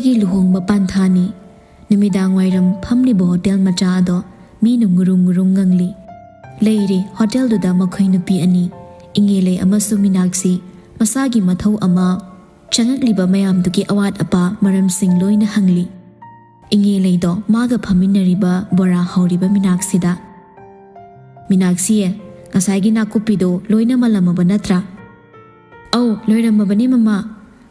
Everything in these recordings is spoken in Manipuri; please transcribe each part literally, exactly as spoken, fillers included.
ꯒꯤ ꯂꯨꯍꯣꯡꯕ ꯄꯥꯟꯊꯥꯅꯤ꯫ ꯅꯨꯃꯤꯗꯥꯡ ꯋꯥꯏꯔꯝ ꯐꯝꯂꯤꯕ ꯍꯣꯇꯦꯜ ꯃꯆꯥ ꯑꯗꯣ ꯃꯤꯅ ꯉꯨꯔꯨꯡ ꯉꯨꯔꯨꯡ ꯉꯪꯂꯤ꯫ ꯂꯩꯔꯤ ꯍꯣꯇꯦꯜꯗꯨꯗ ꯃꯈꯣꯏ ꯅꯨꯄꯤ ꯑꯅꯤ, ꯏꯉꯦꯂꯩ ꯑꯃꯁꯨꯡ ꯃꯤꯅꯥꯛꯁꯤ꯫ ꯃꯁꯥꯒꯤ ꯃꯊꯧ ꯑꯃ, ꯆꯪꯉꯛꯂꯤꯕ ꯃꯌꯥꯝꯗꯨꯒꯤ ꯑꯋꯥꯠ ꯑꯄꯥ ꯃꯔꯝꯁꯤꯡ ꯂꯣꯏꯅ ꯍꯪꯂꯤ꯫ ꯏꯉꯦꯂꯩꯗꯣ ꯃꯥꯒ ꯐꯝꯃꯤꯟꯅꯔꯤꯕ ꯕꯣꯔꯥ ꯍꯧꯔꯤꯕ ꯃꯤꯅꯥꯛꯁꯤꯗ꯫ "ꯃꯤꯅꯥꯛꯁꯤ, ꯉꯁꯥꯏꯒꯤ ꯅꯥꯀꯨꯞꯄꯤꯗꯣ ꯂꯣꯏꯅ ꯃꯜꯂꯝꯃꯕ ꯅꯠꯇ꯭ꯔꯥ?" "ꯑꯧ, ꯂꯣꯏꯔꯝꯃꯕꯅꯤ ꯃꯃꯥ꯫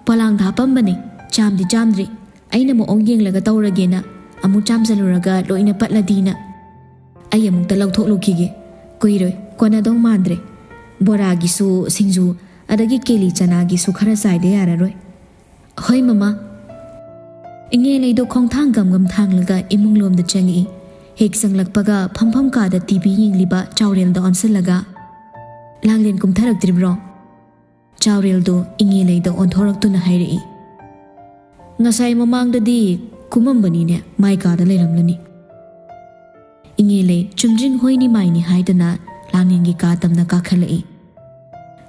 ꯄꯣꯂꯥꯡꯗ ꯍꯥꯞꯄꯝꯕꯅꯦ꯫ ꯆꯥꯝꯗꯤ ꯆꯥꯝꯗ꯭ꯔꯤ꯫ ꯑꯩꯅ ꯃꯑꯣꯡ ꯌꯦꯡꯂꯒ ꯇꯧꯔꯒꯦꯅ꯫ ꯑꯃꯨꯛ ꯆꯥꯝꯖꯜꯂꯨꯔꯒ ꯂꯣꯏꯅ ꯄꯠꯂꯗꯤꯅ꯫ ꯑꯩ ꯑꯃꯨꯛꯇ ꯂꯧꯊꯣꯛꯂꯨꯈꯤꯒꯦ꯫ ꯀꯨꯏꯔꯣꯏ, ꯀꯣꯟꯅꯗꯧ ꯃꯥꯟꯗ꯭ꯔꯦ꯫ ꯕꯣꯔꯥꯒꯤꯁꯨ, ꯁꯤꯡꯖꯨ, ꯑꯗꯒꯤ ꯀꯦꯂꯤ ꯆꯅꯥꯒꯤꯁꯨ ꯈꯔ ꯆꯥꯏꯗ ꯌꯥꯔꯔꯣꯏ꯫" "ꯍꯣꯏ ꯃꯃꯥ꯫" ꯏꯉꯦꯂꯩꯗꯣ ꯈꯣꯡꯊꯥꯡ ꯒꯝ ꯒꯝ ꯊꯥꯡꯂꯒ ꯏꯃꯨꯡꯂꯣꯝꯗ ꯆꯪꯉꯛꯏ꯫ ꯍꯦꯛ ꯆꯪꯂꯛꯄꯒ ꯐꯝꯐꯝ ꯀꯥꯗ ꯇꯤ ꯚꯤ ꯌꯦꯡꯂꯤꯕ ꯆꯥꯎꯔꯦꯜꯗ ꯑꯣꯟꯁꯤꯜꯂꯒ, "ꯂꯥꯡꯂꯦꯟ ꯀꯨꯝꯊꯔꯛꯇ꯭ꯔꯤꯕ꯭ꯔꯣ?" ꯆꯥꯎꯔꯦꯜꯗꯣ ꯏꯉꯦꯂꯩꯗ ꯑꯣꯟꯊꯣꯔꯛꯇꯨꯅ ꯍꯥꯏꯔꯛꯏ꯫ "ꯉꯁꯥꯏ ꯃꯃꯥꯡꯗꯗꯤ ꯀꯨꯝꯃꯝꯕꯅꯤꯅꯦ, ꯃꯥꯏ ꯀꯥꯗ ꯂꯩꯔꯝꯂꯅꯤ꯫" ꯏꯉꯦꯂꯩ ꯆꯨꯝꯗ꯭ꯔꯤꯡ ꯍꯣꯏꯅꯤ ꯃꯥꯏꯅꯤ ꯍꯥꯏꯗꯅ ꯂꯥꯡꯂꯦꯟꯒꯤ ꯀꯥ ꯇꯝꯅ ꯀꯥꯈꯠꯂꯛꯏ꯫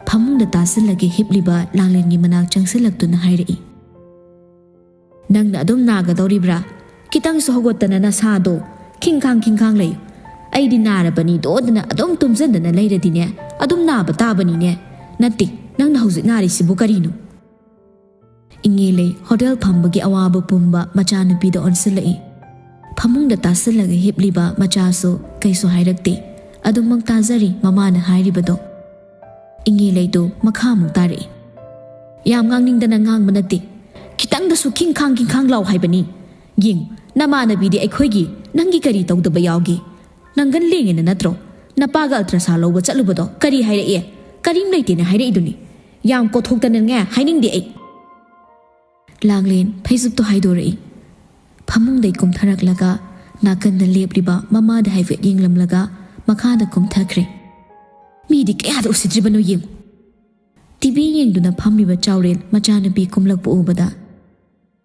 ꯐꯃꯨꯡꯗ ꯇꯥꯁꯤꯜꯂꯒ ꯍꯤꯞꯂꯤꯕ ꯂꯥꯡꯂꯦꯟꯒꯤ ꯃꯅꯥꯛ ꯆꯪꯁꯤꯜꯂꯛꯇꯨꯅ ꯍꯥꯏꯔꯛꯏ꯫ "ꯅꯪꯅ ꯑꯗꯨꯝ ꯅꯥꯒꯗꯧꯔꯤꯕ꯭ꯔꯥ? ꯈꯤꯇꯪꯁꯨ ꯍꯧꯒꯠꯇꯅ ꯅꯁꯥꯗꯣ ꯈꯤꯡꯈꯥꯡ ꯈꯤꯡꯈꯥꯡ ꯂꯩꯌꯨ꯫ ꯑꯩꯗꯤ ꯅꯥꯔꯕꯅꯤ ꯗꯣꯗꯅ ꯑꯗꯨꯝ ꯇꯨꯝꯖꯟꯗꯅ ꯂꯩꯔꯗꯤꯅꯦ, ꯑꯗꯨꯝ ꯅꯥꯕ ꯇꯥꯕꯅꯤꯅꯦ꯫ ꯅꯠꯇꯦ, ꯅꯪꯅ ꯍꯧꯖꯤꯛ ꯅꯥꯔꯤꯁꯤꯕꯨ ꯀꯔꯤꯅꯣ?" ꯏꯉꯦꯂꯩ ꯍꯣꯇꯦꯜ ꯐꯝꯕꯒꯤ ꯑꯋꯥꯕ ꯄꯨꯝꯕ ꯃꯆꯥꯅꯨꯄꯤꯗ ꯑꯣꯟꯁꯤꯜꯂꯛꯏ꯫ ꯐꯃꯨꯡꯗ ꯇꯥꯁꯤꯜꯂꯒ ꯍꯤꯞꯂꯤꯕ ꯃꯆꯥꯁꯨ ꯀꯩꯁꯨ ꯍꯥꯏꯔꯛꯇꯦ꯫ ꯑꯗꯨꯃꯛ ꯇꯥꯖꯔꯤ ꯃꯃꯥꯅ ꯍꯥꯏꯔꯤꯕꯗꯣ꯫ ꯏꯉꯦꯂꯩꯗꯨ ꯃꯈꯥ ꯑꯃꯨꯛ ꯇꯥꯔꯛꯏ꯫ "ꯌꯥꯝ ꯉꯥꯡꯅꯤꯡꯗꯅ ꯉꯥꯡꯕ ꯅꯠꯇꯦ꯫ ꯈꯤꯇꯪꯗꯁꯨ ꯈꯤꯡꯈꯥꯡ ꯈꯤꯡꯈꯥꯡ ꯂꯥꯎ ꯍꯥꯏꯕꯅꯤ꯫ ꯌꯦꯡꯉꯨ, ꯅꯃꯥꯟꯅꯕꯤꯗꯤ ꯑꯩꯈꯣꯏꯒꯤ ꯅꯪꯒꯤ ꯀꯔꯤ ꯇꯧꯗꯕ ꯌꯥꯎꯒꯦ? ꯅꯪꯒꯟ ꯂꯦꯡꯉꯦꯅ ꯅꯠꯇ꯭ꯔꯣ? ꯅꯄꯥꯒ ꯑꯜꯇ꯭ꯔꯥꯁꯥꯎꯟ ꯂꯧꯕ ꯆꯠꯂꯨꯕꯗꯣ ꯀꯔꯤ ꯍꯥꯏꯔꯛꯑꯦ? ꯀꯔꯤꯝ ꯂꯩꯇꯦꯅ ꯍꯥꯏꯔꯛꯏꯗꯨꯅꯤ꯫ ꯌꯥꯝ ꯀꯣꯊꯣꯛꯇꯅꯅꯦ ꯍꯥꯏꯅꯤꯡꯗꯦ ꯑꯩ꯫" ꯂꯥꯡꯂꯦꯟ ꯐꯩꯖꯨꯞꯇꯣ ꯍꯥꯏꯗꯣꯔꯛꯏ꯫ ꯐꯃꯨꯡꯗꯩ ꯀꯨꯝꯊꯔꯛꯂꯒ ꯅꯥꯀꯟꯗ ꯂꯦꯞꯂꯤꯕ ꯃꯃꯥꯗ ꯍꯥꯏꯐꯦꯠ ꯌꯦꯡꯂꯝꯂꯒ ꯃꯈꯥꯗ ꯀꯨꯝꯊꯈ꯭ꯔꯦ꯫ "ꯃꯤꯗꯤ ꯀꯌꯥꯗ ꯎꯁꯤꯠꯇ꯭ꯔꯤꯕꯅꯣ ꯌꯦꯡꯉꯨ꯫" ꯇꯤ ꯚꯤ ꯌꯦꯡꯗꯨꯅ ꯐꯝꯂꯤꯕ ꯆꯥꯎꯔꯦꯜ ꯃꯆꯥꯅꯨꯄꯤ ꯀꯨꯝꯂꯛꯄ ꯎꯕꯗ,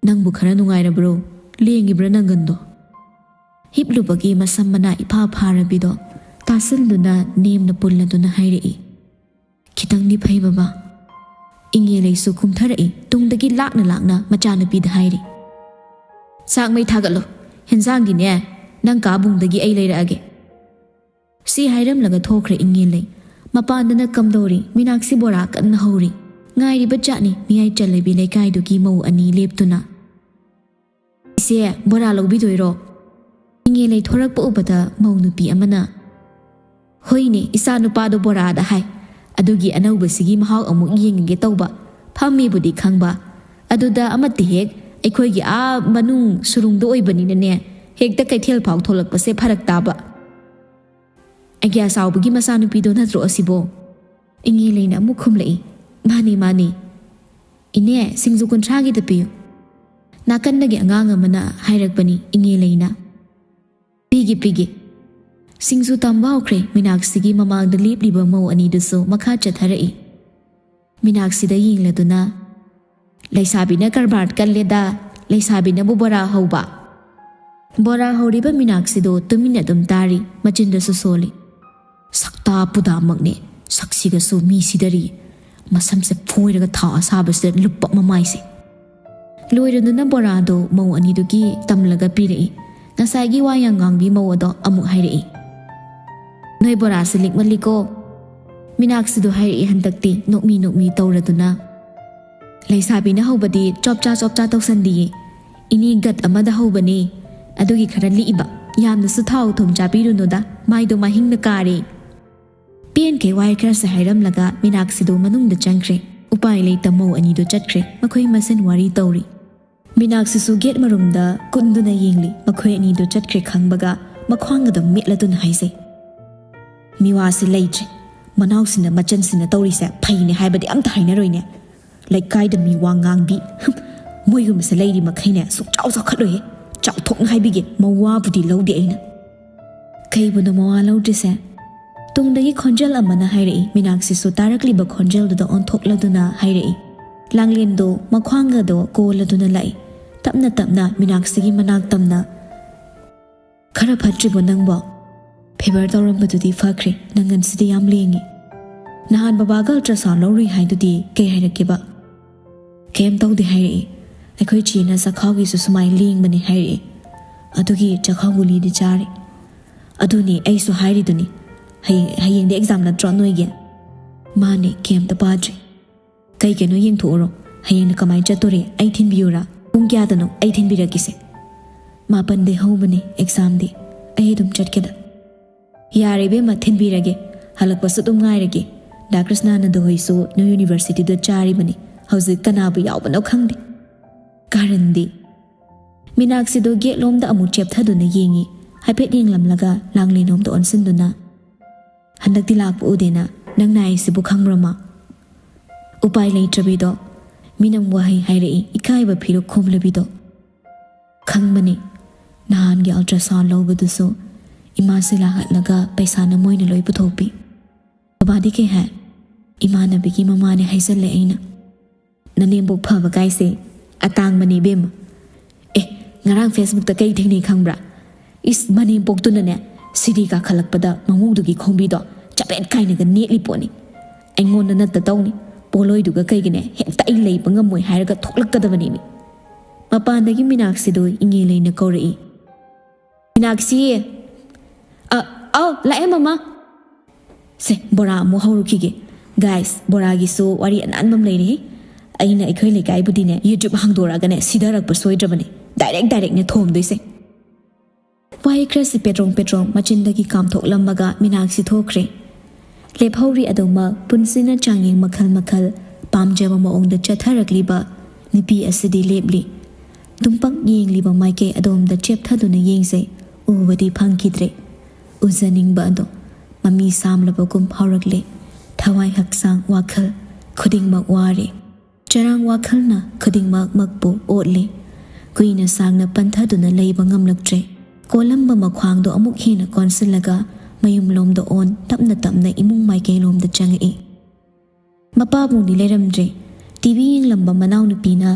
"ꯅꯪꯕꯨ ꯈꯔ ꯅꯨꯡꯉꯥꯏꯔꯕ꯭ꯔꯣ? ꯂꯦꯡꯉꯤꯕ꯭ꯔꯥ ꯅꯪꯒꯟꯗꯣ?" ꯍꯤꯞꯂꯨꯕꯒꯤ ꯃꯁꯝ ꯃꯅꯥ ꯏꯐꯥ ꯐꯥꯔꯕꯤꯗꯣ ꯇꯥꯁꯤꯜꯂꯨꯅ ꯅꯦꯝꯅ ꯄꯨꯜꯂꯗꯨꯅ ꯍꯥꯏꯔꯛꯏ꯫ "ꯈꯤꯇꯪꯗꯤ ꯐꯩ ꯕꯕꯥ꯫" ꯏꯉꯦꯂꯩꯁꯨ ꯀꯨꯝꯊꯔꯛꯏ, ꯇꯨꯡꯗꯒꯤ ꯂꯥꯛꯅ ꯂꯥꯛꯅ ꯃꯆꯥꯅꯨꯄꯤꯗ ꯍꯥꯏꯔꯤ꯫ "ꯆꯥꯛ ꯃꯩ ꯊꯥꯒꯠꯂꯣ, ꯍꯦꯟꯖꯥꯡꯗꯤꯅꯦ ꯅꯪ ꯀꯥ ꯕꯨꯡꯗꯒꯤ ꯑꯩ ꯂꯩꯔꯛꯑꯒꯦ"꯫ ꯁꯤ ꯍꯥꯏꯔꯝꯂꯒ ꯊꯣꯛꯈ꯭ꯔꯦ ꯏꯉꯦꯜꯂꯩ꯫ ꯃꯄꯥꯟꯗꯅ ꯀꯝꯗꯧꯔꯤ, ꯃꯤꯅꯥꯛꯁꯤ ꯕꯣꯔꯥ ꯀꯟꯅ ꯍꯧꯔꯤ꯫ ꯉꯥꯏꯔꯤꯕ ꯖꯥꯠꯅꯤ ꯃꯤꯌꯥꯏ ꯆꯜꯂꯕꯤ ꯂꯩꯀꯥꯏꯗꯨꯒꯤ ꯃꯧ ꯑꯅꯤ ꯂꯦꯞꯇꯨꯅ꯫ "ꯏꯆꯦ, ꯕꯣꯔꯥ ꯂꯧꯕꯤꯗꯣꯏꯔꯣ?" ꯏꯉꯦꯜꯂꯩ ꯊꯣꯔꯛꯄ ꯎꯕꯗ ꯃꯧ ꯅꯨꯄꯤ ꯑꯃꯅ, "ꯍꯣꯏꯅꯦ, ꯏꯆꯥ ꯅꯨꯄꯥꯗꯣ ꯕꯣꯔꯥꯗ ꯍꯥꯏ, ꯑꯗꯨꯒꯤ ꯑꯅꯧꯕꯁꯤꯒꯤ ꯃꯍꯥꯎ ꯑꯃꯨꯛ ꯌꯦꯡꯉꯒꯦ ꯇꯧꯕ꯫ ꯐꯝꯃꯤꯕꯨꯗꯤ ꯈꯪꯕ, ꯑꯗꯨꯗ ꯑꯃꯠꯇ ꯍꯦꯛ ꯑꯩꯈꯣꯏꯒꯤ ꯑꯥ ꯃꯅꯨꯡ ꯁꯨꯔꯨꯡꯗ ꯑꯣꯏꯕꯅꯤꯅꯅꯦ, ꯍꯦꯛꯇ ꯀꯩꯊꯦꯜ ꯐꯥꯎ ꯊꯣꯛꯂꯛꯄꯁꯦ ꯐꯔꯛ ꯇꯥꯕ"꯫ "ꯑꯒ꯭ꯌꯥ ꯆꯥꯎꯕꯒꯤ ꯃꯆꯥꯅꯨꯄꯤꯗꯣ ꯅꯠꯇ꯭ꯔꯣ ꯑꯁꯤꯕꯣ?" ꯏꯉꯦꯜꯂꯩꯅ ꯑꯃꯨꯛ ꯈꯨꯝꯂꯛꯏ, "ꯃꯥꯅꯤ, ꯃꯥꯅꯤ꯫ ꯏꯅꯦ, ꯁꯤꯡꯖꯨ ꯀꯨꯟꯊ꯭ꯔꯥꯒꯤꯗ ꯄꯤꯌꯨ"꯫ ꯅꯥꯀꯟꯗꯒꯤ ꯑꯉꯥꯡ ꯑꯃꯅ ꯍꯥꯏꯔꯛꯄꯅꯤ ꯏꯉꯦꯜꯂꯩꯅ꯫ "ꯄꯤꯒꯦ, ꯄꯤꯒꯦ"꯫ ꯁꯤꯡꯖꯨ ꯇꯝꯕ ꯍꯧꯈ꯭ꯔꯦ꯫ ꯃꯤꯅꯥꯛꯁꯤꯒꯤ ꯃꯃꯥꯡꯗ ꯂꯦꯞꯂꯤꯕ ꯃꯧ ꯑꯅꯤꯗꯨꯁꯨ ꯃꯈꯥ ꯆꯠꯊꯔꯛꯏ꯫ ꯃꯤꯅꯥꯛꯁꯤꯗ ꯌꯦꯡꯂꯗꯨꯅ, "ꯂꯩꯁꯥꯕꯤꯅ ꯀꯔꯕꯥꯔ ꯀꯜꯂꯦꯗ, ꯂꯩꯁꯥꯕꯤꯅꯕꯨ ꯕꯣꯔꯥ ꯍꯧꯕ"꯫ ꯕꯣꯔꯥ ꯍꯧꯔꯤꯕ ꯃꯤꯅꯥꯛꯁꯤꯗꯣ ꯇꯨꯃꯤꯟꯅ ꯑꯗꯨꯝ ꯇꯥꯔꯤ, ꯃꯆꯤꯟꯗꯁꯨ ꯁꯣꯜꯂꯤ꯫ "ꯁꯛꯇꯥ ꯄꯨꯗꯥꯃꯛꯅꯦ, ꯁꯛꯁꯤꯒꯁꯨ ꯃꯤ ꯁꯤꯗꯔꯤ, ꯃꯁꯝꯁꯦ ꯐꯣꯏꯔꯒ ꯊꯥ ꯑꯁꯥꯕꯁꯤꯗ ꯂꯨꯞꯄ ꯃꯃꯥꯏꯁꯦ"꯫ ꯂꯣꯏꯔꯗꯨꯅ ꯕꯣꯔꯥꯗꯣ ꯃꯧ ꯑꯅꯤꯗꯨꯒꯤ ꯇꯝꯂꯒ ꯄꯤꯔꯛꯏ꯫ ꯉꯁꯥꯏꯒꯤ ꯋꯥ ꯌꯥꯝ ꯉꯥꯡꯕꯤ ꯃꯧ ꯑꯗꯣ ꯑꯃꯨꯛ ꯍꯥꯏꯔꯛꯏ, "ꯅꯣꯏ ꯕꯣꯔꯥꯁꯦ ꯂꯤꯛꯃꯜꯂꯤꯀꯣ"꯫ ꯃꯤꯅꯥꯛꯁꯤꯗꯣ ꯍꯥꯏꯔꯛꯏ ꯍꯟꯗꯛꯇꯤ ꯅꯣꯛꯃꯤ ꯅꯣꯛꯃꯤ ꯇꯧꯔꯗꯨꯅ꯫ "ꯂꯩꯁꯥꯕꯤꯅ ꯍꯧꯕꯗꯤ ꯆꯣꯞꯆꯥ ꯆꯣꯞꯆꯥ ꯇꯧꯁꯟꯗꯤꯌꯦ꯫ ꯏꯅꯦ ꯒꯠ ꯑꯃꯗ ꯍꯧꯕꯅꯦ, ꯑꯗꯨꯒꯤ ꯈꯔ ꯂꯤꯛꯏꯕ꯫ ꯌꯥꯝꯅꯁꯨ ꯊꯥꯎ ꯊꯨꯝ ꯆꯥꯕꯤꯔꯨꯅꯨꯗ, ꯃꯥꯏꯗꯣ ꯃꯍꯤꯡꯅ ꯀꯥꯔꯦ"꯫ ꯄꯦꯟꯈꯩ ꯋꯥꯍꯩ ꯈꯔꯁꯦ ꯍꯥꯏꯔꯝꯂꯒ ꯃꯤꯅꯥꯛꯁꯤꯗꯣ ꯃꯅꯨꯡꯗ ꯆꯪꯈ꯭ꯔꯦ꯫ ꯎꯄꯥꯏ ꯂꯩꯇ ꯃꯧ ꯑꯅꯤꯗꯣ ꯆꯠꯈ꯭ꯔꯦ꯫ ꯃꯈꯣꯏ ꯃꯁꯦꯟ ꯋꯥꯔꯤ ꯇꯧꯔꯤ꯫ ꯃꯤꯅꯥꯛꯁꯤꯁꯨ ꯒꯦꯠ ꯃꯔꯨꯝꯗ ꯀꯨꯟꯗꯨꯅ ꯌꯦꯡꯂꯤ꯫ ꯃꯈꯣꯏ ꯑꯅꯤꯗꯣ ꯆꯠꯈ꯭ꯔꯦ ꯈꯪꯕꯒ ꯃꯈ꯭ꯋꯥꯡꯒꯗꯣ ꯃꯦꯠꯂꯗꯨꯅ ꯍꯥꯏꯖꯩ, "ꯃꯤꯋꯥꯁꯦ ꯂꯩꯇ꯭ꯔꯦ꯫ ꯃꯅꯥꯎꯁꯤꯅ ꯃꯆꯟꯁꯤꯅ ꯇꯧꯔꯤꯁꯦ ꯐꯩꯅꯦ ꯍꯥꯏꯕꯗꯤ ꯑꯝꯇ ꯍꯥꯏꯅꯔꯣꯏꯅꯦ꯫ ꯂꯩꯀꯥꯏꯗ ꯃꯤ ꯋꯥ ꯉꯥꯡꯕꯤ, ꯍꯨꯝ, ꯃꯣꯏꯒꯨꯝꯕꯁꯦ ꯂꯩꯔꯤ ꯃꯈꯩꯅꯦ ꯁꯨꯡꯆꯥꯎ ꯆꯥꯎꯈꯠꯂꯣꯏꯍꯦ꯫ ꯆꯥꯎꯊꯣꯛꯅ ꯍꯥꯏꯕꯤꯒꯦ, ꯃꯋꯥꯕꯨꯗꯤ ꯂꯧꯗꯦ ꯑꯩꯅ"꯫ "ꯀꯩꯕꯨꯅꯣ ꯃꯋꯥ ꯂꯧꯗ꯭ꯔꯤꯁꯦ?" ꯇꯨꯡꯗꯒꯤ ꯈꯣꯟꯖꯦꯜ ꯑꯃꯅ ꯍꯥꯏꯔꯛꯏ꯫ ꯃꯤꯅꯥꯛꯁꯤꯁꯨ ꯇꯥꯔꯛꯂꯤꯕ ꯈꯣꯟꯖꯦꯜꯗꯨꯗ ꯑꯣꯟꯊꯣꯛꯂꯗꯨꯅ ꯍꯥꯏꯔꯛꯏ꯫ ꯂꯥꯡꯂꯦꯟꯗꯣ ꯃꯈ꯭ꯋꯥꯡꯒꯗꯣ ꯀꯣꯜꯂꯗꯨꯅ ꯂꯥꯛꯏ꯫ ꯇꯞꯅ ꯇꯞꯅ ꯃꯤꯅꯥꯛꯁꯤꯒꯤ ꯃꯅꯥꯛ ꯇꯝꯅ, "ꯈꯔ ꯐꯠꯇ꯭ꯔꯤꯕꯣ ꯅꯪꯕꯣ? ꯐꯤꯚꯔ ꯇꯧꯔꯝꯕꯗꯨꯗꯤ ꯐꯈ꯭ꯔꯦ, ꯅꯪꯒꯟꯁꯤꯗꯤ ꯌꯥꯝ ꯂꯦꯡꯉꯤ꯫ ꯅꯍꯥꯟ ꯕꯕꯥꯒ ꯑꯜꯇ꯭ꯔꯥꯁꯥꯎꯟ ꯂꯧꯔꯨꯏ ꯍꯥꯏꯗꯨꯗꯤ ꯀꯩ ꯍꯥꯏꯔꯛꯀꯦꯕ?" "ꯀꯩꯝ ꯇꯧꯗꯦ ꯍꯥꯏꯔꯛꯏ꯫ ꯑꯩꯈꯣꯏ ꯆꯦꯅ ꯆꯈꯥꯎꯒꯤꯁꯨ ꯁꯨꯃꯥꯏꯅ ꯂꯦꯡꯕꯅꯦ ꯍꯥꯏꯔꯛꯑꯦ꯫ ꯑꯗꯨꯒꯤ ꯆꯈꯥꯎ ꯒꯨꯂꯤꯗꯤ ꯆꯥꯔꯦ꯫ ꯑꯗꯨꯅꯦ ꯑꯩꯁꯨ ꯍꯥꯏꯔꯤꯗꯨꯅꯤ, ꯍꯌꯦꯡ, ꯍꯌꯦꯡꯗꯤ ꯑꯦꯛꯖꯥꯝ ꯅꯠꯇ꯭ꯔꯣ ꯅꯣꯏꯒꯤ? ꯃꯥꯅꯦ, ꯀꯩꯝꯇ ꯄꯥꯗ꯭ꯔꯤ꯫ ꯀꯩ ꯀꯩꯅꯣ ꯌꯦꯡꯊꯣꯛꯎꯔꯣ, ꯍꯌꯦꯡꯅ ꯀꯃꯥꯏꯅ ꯆꯠꯇꯣꯔꯤ? ꯑꯩ ꯊꯤꯟꯕꯤꯌꯨꯔꯥ? ꯄꯨꯡ ꯀꯌꯥꯗꯅꯣ? ꯑꯩ ꯊꯤꯟꯕꯤꯔꯛꯀꯦꯁꯦ꯫ ꯃꯥꯄꯟꯗꯩ ꯍꯧꯕꯅꯦ ꯑꯦꯛꯖꯥꯝꯗꯤ꯫ ꯑꯩ ꯑꯗꯨꯝ ꯆꯠꯀꯦꯗ꯫ ꯌꯥꯔꯦ ꯏꯕꯦꯝꯃ, ꯊꯤꯟꯕꯤꯔꯒꯦ꯫ ꯍꯜꯂꯛꯄꯁꯨ ꯑꯗꯨꯝ ꯉꯥꯏꯔꯒꯦ꯫ ꯗꯥ ꯀ꯭ꯔꯤꯁꯅꯥꯅꯟꯗ ꯍꯣꯏꯁꯨ ꯅꯣꯏ ꯌꯨꯅꯤꯚꯔꯁꯤꯇꯤꯗ ꯆꯥꯔꯤꯕꯅꯤ꯫ ꯍꯧꯖꯤꯛ ꯀꯅꯥꯕꯨ ꯌꯥꯎꯕꯅꯣ ꯈꯪꯗꯦ꯫ ꯀꯥꯔꯟꯗꯤ꯫ ꯃꯤꯅꯥꯛꯁꯤꯗꯨ ꯒꯦꯠꯂꯣꯝꯗ ꯑꯃꯨꯛ ꯆꯦꯞꯊꯗꯨꯅ ꯌꯦꯡꯉꯤ꯫ ꯍꯥꯏꯐꯦꯠ ꯌꯦꯡꯂꯝꯂꯒ ꯂꯥꯡꯂꯦꯟꯂꯣꯝꯗ ꯑꯣꯟꯁꯤꯟꯗꯨꯅ, "ꯍꯟꯗꯛꯇꯤ ꯂꯥꯛꯄ ꯎꯗꯦꯅ, ꯅꯪ ꯅꯥꯏꯁꯤꯕꯨ ꯈꯪꯕ꯭ꯔꯃ?" ꯎꯄꯥꯏ ꯂꯩꯇ꯭ꯔꯕꯤꯗꯣ꯫ ꯃꯤꯅꯝ ꯋꯥꯍꯩ ꯍꯥꯏꯔꯛꯏ, ꯏꯀꯥꯏꯕ ꯐꯤꯔꯨꯛ ꯈꯣꯝꯂꯕꯤꯗꯣ꯫ ꯈꯪꯕꯅꯤ꯫ ꯅꯍꯥꯟꯒꯤ ultrasound ꯂꯧꯕꯗꯨꯁꯨ ꯏꯃꯥꯁꯦ ꯂꯥꯛꯍꯠꯂꯒ ꯄꯩꯁꯥꯅ ꯃꯣꯏꯅ ꯂꯣꯏ ꯄꯨꯊꯣꯛꯄꯤ꯫ ꯕꯕꯥꯗꯤ ꯀꯩ ꯍꯥꯏ? ꯏꯃꯥꯟꯅꯕꯤꯒꯤ ꯃꯃꯥꯅꯦ ꯍꯥꯏꯖꯜꯂꯦ ꯑꯩꯅ꯫ ꯅꯅꯦꯝꯕꯣꯛ ꯐꯕ ꯀꯥꯏꯁꯦ ꯑꯇꯥꯡꯕꯅꯦ ꯏꯕꯦꯝꯃ꯫ ꯑꯦ, ꯉꯔꯥꯡ Facebookꯇ ꯀꯩ ꯊꯦꯡꯅꯩ ꯈꯪꯕ꯭ꯔꯥ? ꯏꯁ, ꯃꯅꯦꯝꯄꯣꯛꯇꯨꯅꯅꯦ, ꯁꯤꯗꯤ ꯀꯥꯈꯠꯂꯛꯄꯗ ꯃꯃꯧꯗꯨꯒꯤ ꯈꯣꯡꯕꯤꯗꯣ ꯆꯄꯦꯠ ꯀꯥꯏꯅꯒ ꯅꯦꯠꯂꯤ ꯄꯣꯠꯅꯤ꯫ ꯑꯩꯉꯣꯟꯗ ꯅꯠꯇ ꯇꯧꯅꯤ, ꯄꯣꯂꯣꯏꯗꯨꯒ ꯀꯩꯒꯅꯦ ꯍꯦꯛꯇ ꯑꯩ ꯂꯩꯕ ꯉꯝꯃꯣꯏ ꯍꯥꯏꯔꯒ ꯊꯣꯛꯂꯛꯀꯗꯕꯅꯦꯃꯤ꯫ ꯃꯄꯥꯟꯗꯒꯤ ꯃꯤꯅꯥꯛꯁꯤꯗꯨ ꯏꯉꯦ ꯂꯩꯅ ꯀꯧꯔꯛꯏ꯫ "ꯃꯤꯅꯥꯛꯁꯤ!" "ꯑ, ꯑꯧ, ꯂꯥꯛꯑꯦ ꯃꯃꯥ!" ꯁꯦ, ꯕꯣꯔꯥ ꯑꯃꯨꯛ ꯍꯧꯔꯨꯈꯤꯒꯦ꯫ Guys, ꯕꯣꯔꯥꯒꯤꯁꯨ ꯋꯥꯔꯤ ꯑꯅꯥꯟꯕ ꯑꯃ ꯂꯩꯔꯤ꯫ ꯑꯩꯅ ꯑꯩꯈꯣꯏ ꯂꯩꯀꯥꯏꯕꯨꯗꯤꯅꯦ, YouTube ꯍꯥꯡꯗꯣꯔꯛꯑꯒꯅꯦ ꯁꯤꯗꯔꯛꯄ ꯁꯣꯏꯗ꯭ꯔꯕꯅꯦ꯫ Direct directꯅꯦ ꯊꯣꯝꯗꯣꯏꯁꯦ꯫ ꯋꯥꯍꯩ ꯈꯔꯁꯤ ꯄꯦꯗ꯭ꯔꯣꯡ ꯄꯦꯗ꯭ꯔꯣꯡ ꯃꯆꯤꯟꯗꯒꯤ ꯀꯥꯝꯊꯣꯛꯂꯝꯃꯒ ꯃꯤꯅꯥꯛꯁꯤ ꯊꯣꯛꯈ꯭ꯔꯦ꯫ ꯂꯦꯞꯍꯧꯔꯤ ꯑꯗꯨꯃꯛ ꯄꯨꯟꯁꯤꯅ ꯆꯥꯡꯌꯦꯡ ꯃꯈꯜ ꯃꯈꯜ ꯄꯥꯝꯖꯕ ꯃꯑꯣꯡꯗ ꯆꯠꯊꯔꯛꯂꯤꯕ ꯅꯨꯄꯤ ꯑꯁꯤꯗꯤ ꯂꯦꯞꯂꯤ꯫ ꯇꯨꯝꯄꯛ ꯌꯦꯡꯂꯤꯕ ꯃꯥꯏꯀꯩ ꯑꯗꯣꯝꯗ ꯆꯦꯞꯊꯗꯨꯅ ꯌꯦꯡꯖꯩ꯫ ꯎꯕꯗꯤ ꯐꯪꯈꯤꯗ꯭ꯔꯦ꯫ ꯎꯖꯅꯤꯡꯕ ꯑꯗꯣ ꯃꯃꯤ ꯁꯥꯝꯂꯕꯒꯨꯝ ꯍꯧꯔꯛꯂꯦ꯫ ꯊꯋꯥꯏ, ꯍꯛꯆꯥꯡ, ꯋꯥꯈꯜ ꯈꯨꯗꯤꯡꯃꯛ ꯋꯥꯔꯦ꯫ ꯆꯔꯥꯡ ꯋꯥꯈꯜꯅ ꯈꯨꯗꯤꯡꯃꯛ ꯃꯛꯄꯨ ꯑꯣꯠꯂꯦ꯫ ꯀꯨꯏꯅ ꯁꯥꯡꯅ ꯄꯟꯊꯗꯨꯅ ꯂꯩꯕ ꯉꯝꯂꯛꯇ꯭ꯔꯦ꯫ ꯀꯣꯜꯂꯝꯕ ꯃꯈ꯭ꯋꯥꯡꯗꯣ ꯑꯃꯨꯛ ꯍꯦꯟꯅ ꯀꯣꯟꯁꯤꯜꯂꯒ ꯃꯌꯨꯝꯂꯣꯝꯗ ꯑꯣꯟ ꯇꯞꯅ ꯇꯞꯅ ꯏꯃꯨꯡ ꯃꯥꯏꯀꯩꯂꯣꯝꯗ ꯆꯪꯉꯛꯏ꯫ ꯃꯄꯥꯕꯨꯡꯗꯤ ꯂꯩꯔꯝꯗ꯭ꯔꯦ꯫ ꯇꯤ ꯚꯤ ꯌꯦꯡꯂꯝꯕ ꯃꯅꯥꯎꯅꯨꯄꯤꯅ,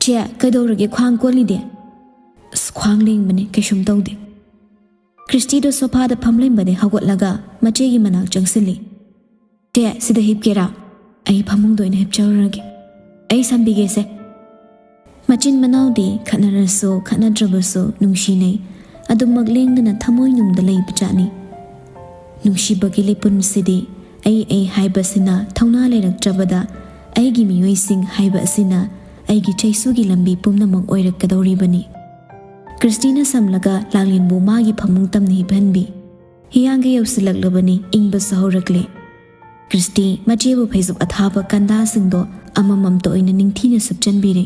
"ꯆꯦ, ꯀꯩꯗꯧꯔꯒꯦ ꯈ꯭ꯋꯥꯡ ꯀꯣꯜꯂꯤꯗꯤ?" "ꯑꯁ, ꯈ꯭ꯋꯥꯡ ꯂꯦꯡꯕꯅꯦ, ꯀꯩꯁꯨꯝ ꯇꯧꯗꯦ꯫" ꯀ꯭ꯔꯤꯁꯇꯤꯗꯣ ꯁꯣꯐꯥꯗ ꯐꯝꯂꯝꯕꯗꯩ ꯍꯧꯒꯠꯂꯒ ꯃꯆꯦꯒꯤ ꯃꯅꯥꯛ ꯆꯪꯁꯤꯜꯂꯤ꯫ "ꯆꯦ, ꯁꯤꯗ ꯍꯤꯞꯀꯦꯔꯥ? ꯑꯩ ꯐꯃꯨꯡꯗ ꯑꯣꯏꯅ ꯍꯤꯞꯆꯔꯨꯔꯒꯦ꯫" "ꯑꯩ ꯁꯝꯕꯤꯒꯦꯁꯦ꯫" ꯃꯆꯤꯟ ꯃꯅꯥꯎꯗꯤ ꯈꯠꯅꯔꯁꯨ ꯈꯠꯅꯗ꯭ꯔꯕꯁꯨ ꯅꯨꯡꯁꯤꯅꯩ꯫ ꯑꯗꯨꯃꯛ ꯂꯦꯡꯗꯅ ꯊꯃꯣꯏꯅꯨꯡꯗ ꯂꯩꯕꯖꯥꯠꯅꯤ꯫ ꯅꯨꯡꯁꯤꯕꯒꯤ ꯂꯤꯄꯨꯟꯁꯤꯗꯤ ꯑꯩ ꯑꯩ ꯍꯥꯏꯕꯁꯤꯅ ꯊꯧꯅꯥ ꯂꯩꯔꯛꯇ꯭ꯔꯕꯗ ꯑꯩꯒꯤ ꯃꯤꯑꯣꯏꯁꯤꯡ ꯍꯥꯏꯕ ꯑꯁꯤꯅ ꯑꯩꯒꯤ ꯆꯩꯁꯨꯒꯤ ꯂꯝꯕꯤ ꯄꯨꯝꯅꯃꯛ ꯑꯣꯏꯔꯛꯀꯗꯧꯔꯤꯕꯅꯤ꯫ ꯀ꯭ꯔꯤꯁꯇꯤꯅ ꯁꯝꯂꯒ ꯂꯥꯡꯂꯦꯟꯕꯨ ꯃꯥꯒꯤ ꯐꯃꯨꯡ ꯇꯝꯅ ꯍꯤꯞꯍꯟꯕꯤ꯫ ꯍꯤꯌꯥꯡꯒ ꯌꯧꯁꯤꯜꯂꯛꯂꯕꯅꯤ, ꯏꯪꯕꯁꯨ ꯍꯧꯔꯛꯂꯦ꯫ ꯀ꯭ꯔꯤꯁꯇꯤ ꯃꯆꯦꯕꯨ ꯐꯩꯖꯨꯞ ꯑꯊꯥꯕ ꯀꯟꯗꯥꯁꯤꯡꯗꯣ ꯑꯃꯃꯝꯇ ꯑꯣꯏꯅ ꯅꯤꯡꯊꯤꯅ ꯁꯨꯞꯆꯟꯕꯤꯔꯦ꯫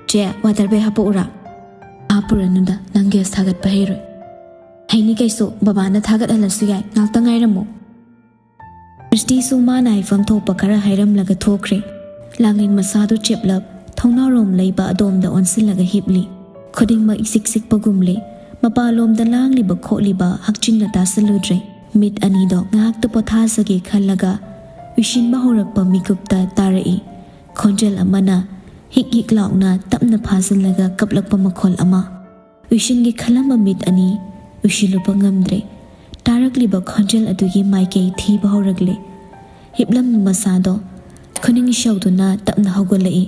"ꯆꯦ, ꯋꯥꯇꯔ ꯕꯦꯒ ꯍꯥꯄꯛꯎꯔꯥ?" "ꯍꯥꯞꯄꯨꯔꯅꯨꯗ, ꯅꯪ ꯒ꯭ꯌꯥꯁ ꯊꯥꯒꯠꯄ ꯍꯩꯔꯣꯏ꯫" "ꯍꯩꯅꯤ ꯀꯩꯁꯨ, ꯕꯕꯥꯅ ꯊꯥꯒꯠꯍꯜꯂꯁꯨ ꯌꯥꯏ, ꯉꯥꯛꯇ ꯉꯥꯏꯔꯝꯃꯣ꯫" ꯀ꯭ꯔꯤꯁꯇꯤꯁꯨ ꯃꯥꯅ ꯍꯥꯏꯐꯝ ꯊꯣꯛꯄ ꯈꯔ ꯍꯥꯏꯔꯝꯂꯒ ꯊꯣꯛꯈ꯭ꯔꯦ꯫ ꯂꯥꯡꯂꯦꯟ ꯃꯁꯥꯗꯨ ꯆꯦꯞꯂꯞ ꯊꯣꯡꯅꯥꯎꯔꯣꯝ ꯂꯩꯕ ꯑꯗꯣꯝꯗ ꯑꯣꯟꯁꯤꯜꯂꯒ ꯍꯤꯞꯂꯤ꯫ ꯈꯨꯗꯤꯡꯃꯛ ꯏꯆꯤꯛ ꯆꯤꯛꯄꯒꯨꯝꯂꯤ꯫ ꯃꯄꯥꯟꯂꯣꯝꯗ ꯂꯥꯡꯂꯤꯕ ꯈꯣꯠꯂꯤꯕ ꯍꯛꯆꯤꯟꯅ ꯇꯥꯁꯤꯜꯂꯨꯗ꯭ꯔꯦ꯫ ꯃꯤꯠ ꯑꯅꯤꯗꯣ ꯉꯥꯏꯍꯥꯛꯇ ꯄꯣꯊꯥꯖꯒꯦ ꯈꯜꯂꯒ ꯎꯏꯁꯤꯟꯕ ꯍꯧꯔꯛꯄ ꯃꯤꯀꯨꯞꯇ ꯇꯥꯔꯛꯏ꯫ ꯈꯣꯟꯖꯦꯜ ꯑꯃꯅ ꯍꯤꯛ ꯍꯤꯛ ꯂꯥꯎꯅ ꯇꯞꯅ ꯐꯥꯖꯤꯜꯂꯒ ꯀꯞꯂꯛꯄ ꯃꯈꯣꯜ ꯑꯃ꯫ ꯎꯏꯁꯤꯟꯒꯦ ꯈꯜꯂꯝꯕ ꯃꯤꯠ ꯑꯅꯤ ꯎꯏꯁꯤꯜꯂꯨꯕ ꯉꯝꯗ꯭ꯔꯦ꯫ ꯇꯥꯔꯛꯂꯤꯕ ꯈꯣꯟꯖꯦꯜ ꯑꯗꯨꯒꯤ ꯃꯥꯏꯀꯩ ꯊꯤꯕ ꯍꯧꯔꯛꯂꯦ꯫ ꯍꯤꯞꯂꯝꯕ ꯃꯁꯥꯗꯣ ꯈꯨꯅꯤꯡ ꯁꯧꯗꯨꯅ ꯇꯞꯅ ꯍꯧꯒꯠꯂꯛꯏ꯫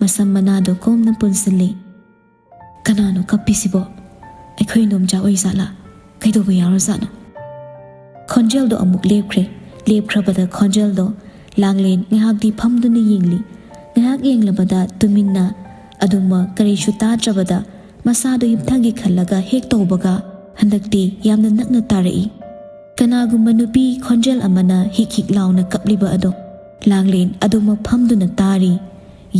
ꯃꯁꯝ ꯃꯅꯥꯗꯣ ꯀꯣꯝꯅ ꯄꯨꯟꯁꯤꯜꯂꯤ꯫ "ꯀꯅꯥꯅꯣ ꯀꯞꯄꯤꯁꯤꯕꯣ? ꯑꯩꯈꯣꯏ ꯏꯟꯗꯣꯝꯆꯥ ꯑꯣꯏꯖꯥꯠꯂꯥ? ꯀꯩꯗꯧꯕ ꯌꯥꯎꯔꯖꯥꯠꯅꯣ?" ꯈꯣꯟꯖꯦꯜꯗꯣ ꯑꯃꯨꯛ ꯂꯦꯞꯈ꯭ꯔꯦ꯫ ꯂꯦꯞꯈ꯭ꯔꯕꯗ ꯈꯣꯟꯖꯦꯜꯗꯣ ꯂꯥꯡꯂꯦꯟ ꯉꯥꯏꯍꯥꯛꯇꯤ ꯐꯝꯗꯨꯅ ꯌꯦꯡꯂꯤ꯫ ꯉꯥꯏꯍꯥꯛ ꯌꯦꯡꯂꯕꯗ ꯇꯨꯃꯤꯟꯅ ꯑꯗꯨꯃꯛ ꯀꯔꯤꯁꯨ ꯇꯥꯗ꯭ꯔꯕꯗ ꯃꯁꯥꯗꯨ ꯍꯤꯞꯊꯒꯦ ꯈꯜꯂꯒ ꯍꯦꯛ ꯇꯧꯕꯒ ꯍꯟꯗꯛꯇꯤ ꯌꯥꯝꯅ ꯅꯛꯅ ꯇꯥꯔꯛꯏ꯫ ꯀꯅꯥꯒꯨꯝꯕ ꯅꯨꯄꯤ ꯈꯣꯟꯖꯦꯜ ꯑꯃꯅ ꯍꯤꯛ ꯍꯤꯛ ꯂꯥꯎꯅ ꯀꯞꯂꯤꯕ ꯑꯗꯣ ꯂꯥꯡꯂꯦꯟ ꯑꯗꯨꯃꯛ ꯐꯝꯗꯨꯅ ꯇꯥꯔꯤ,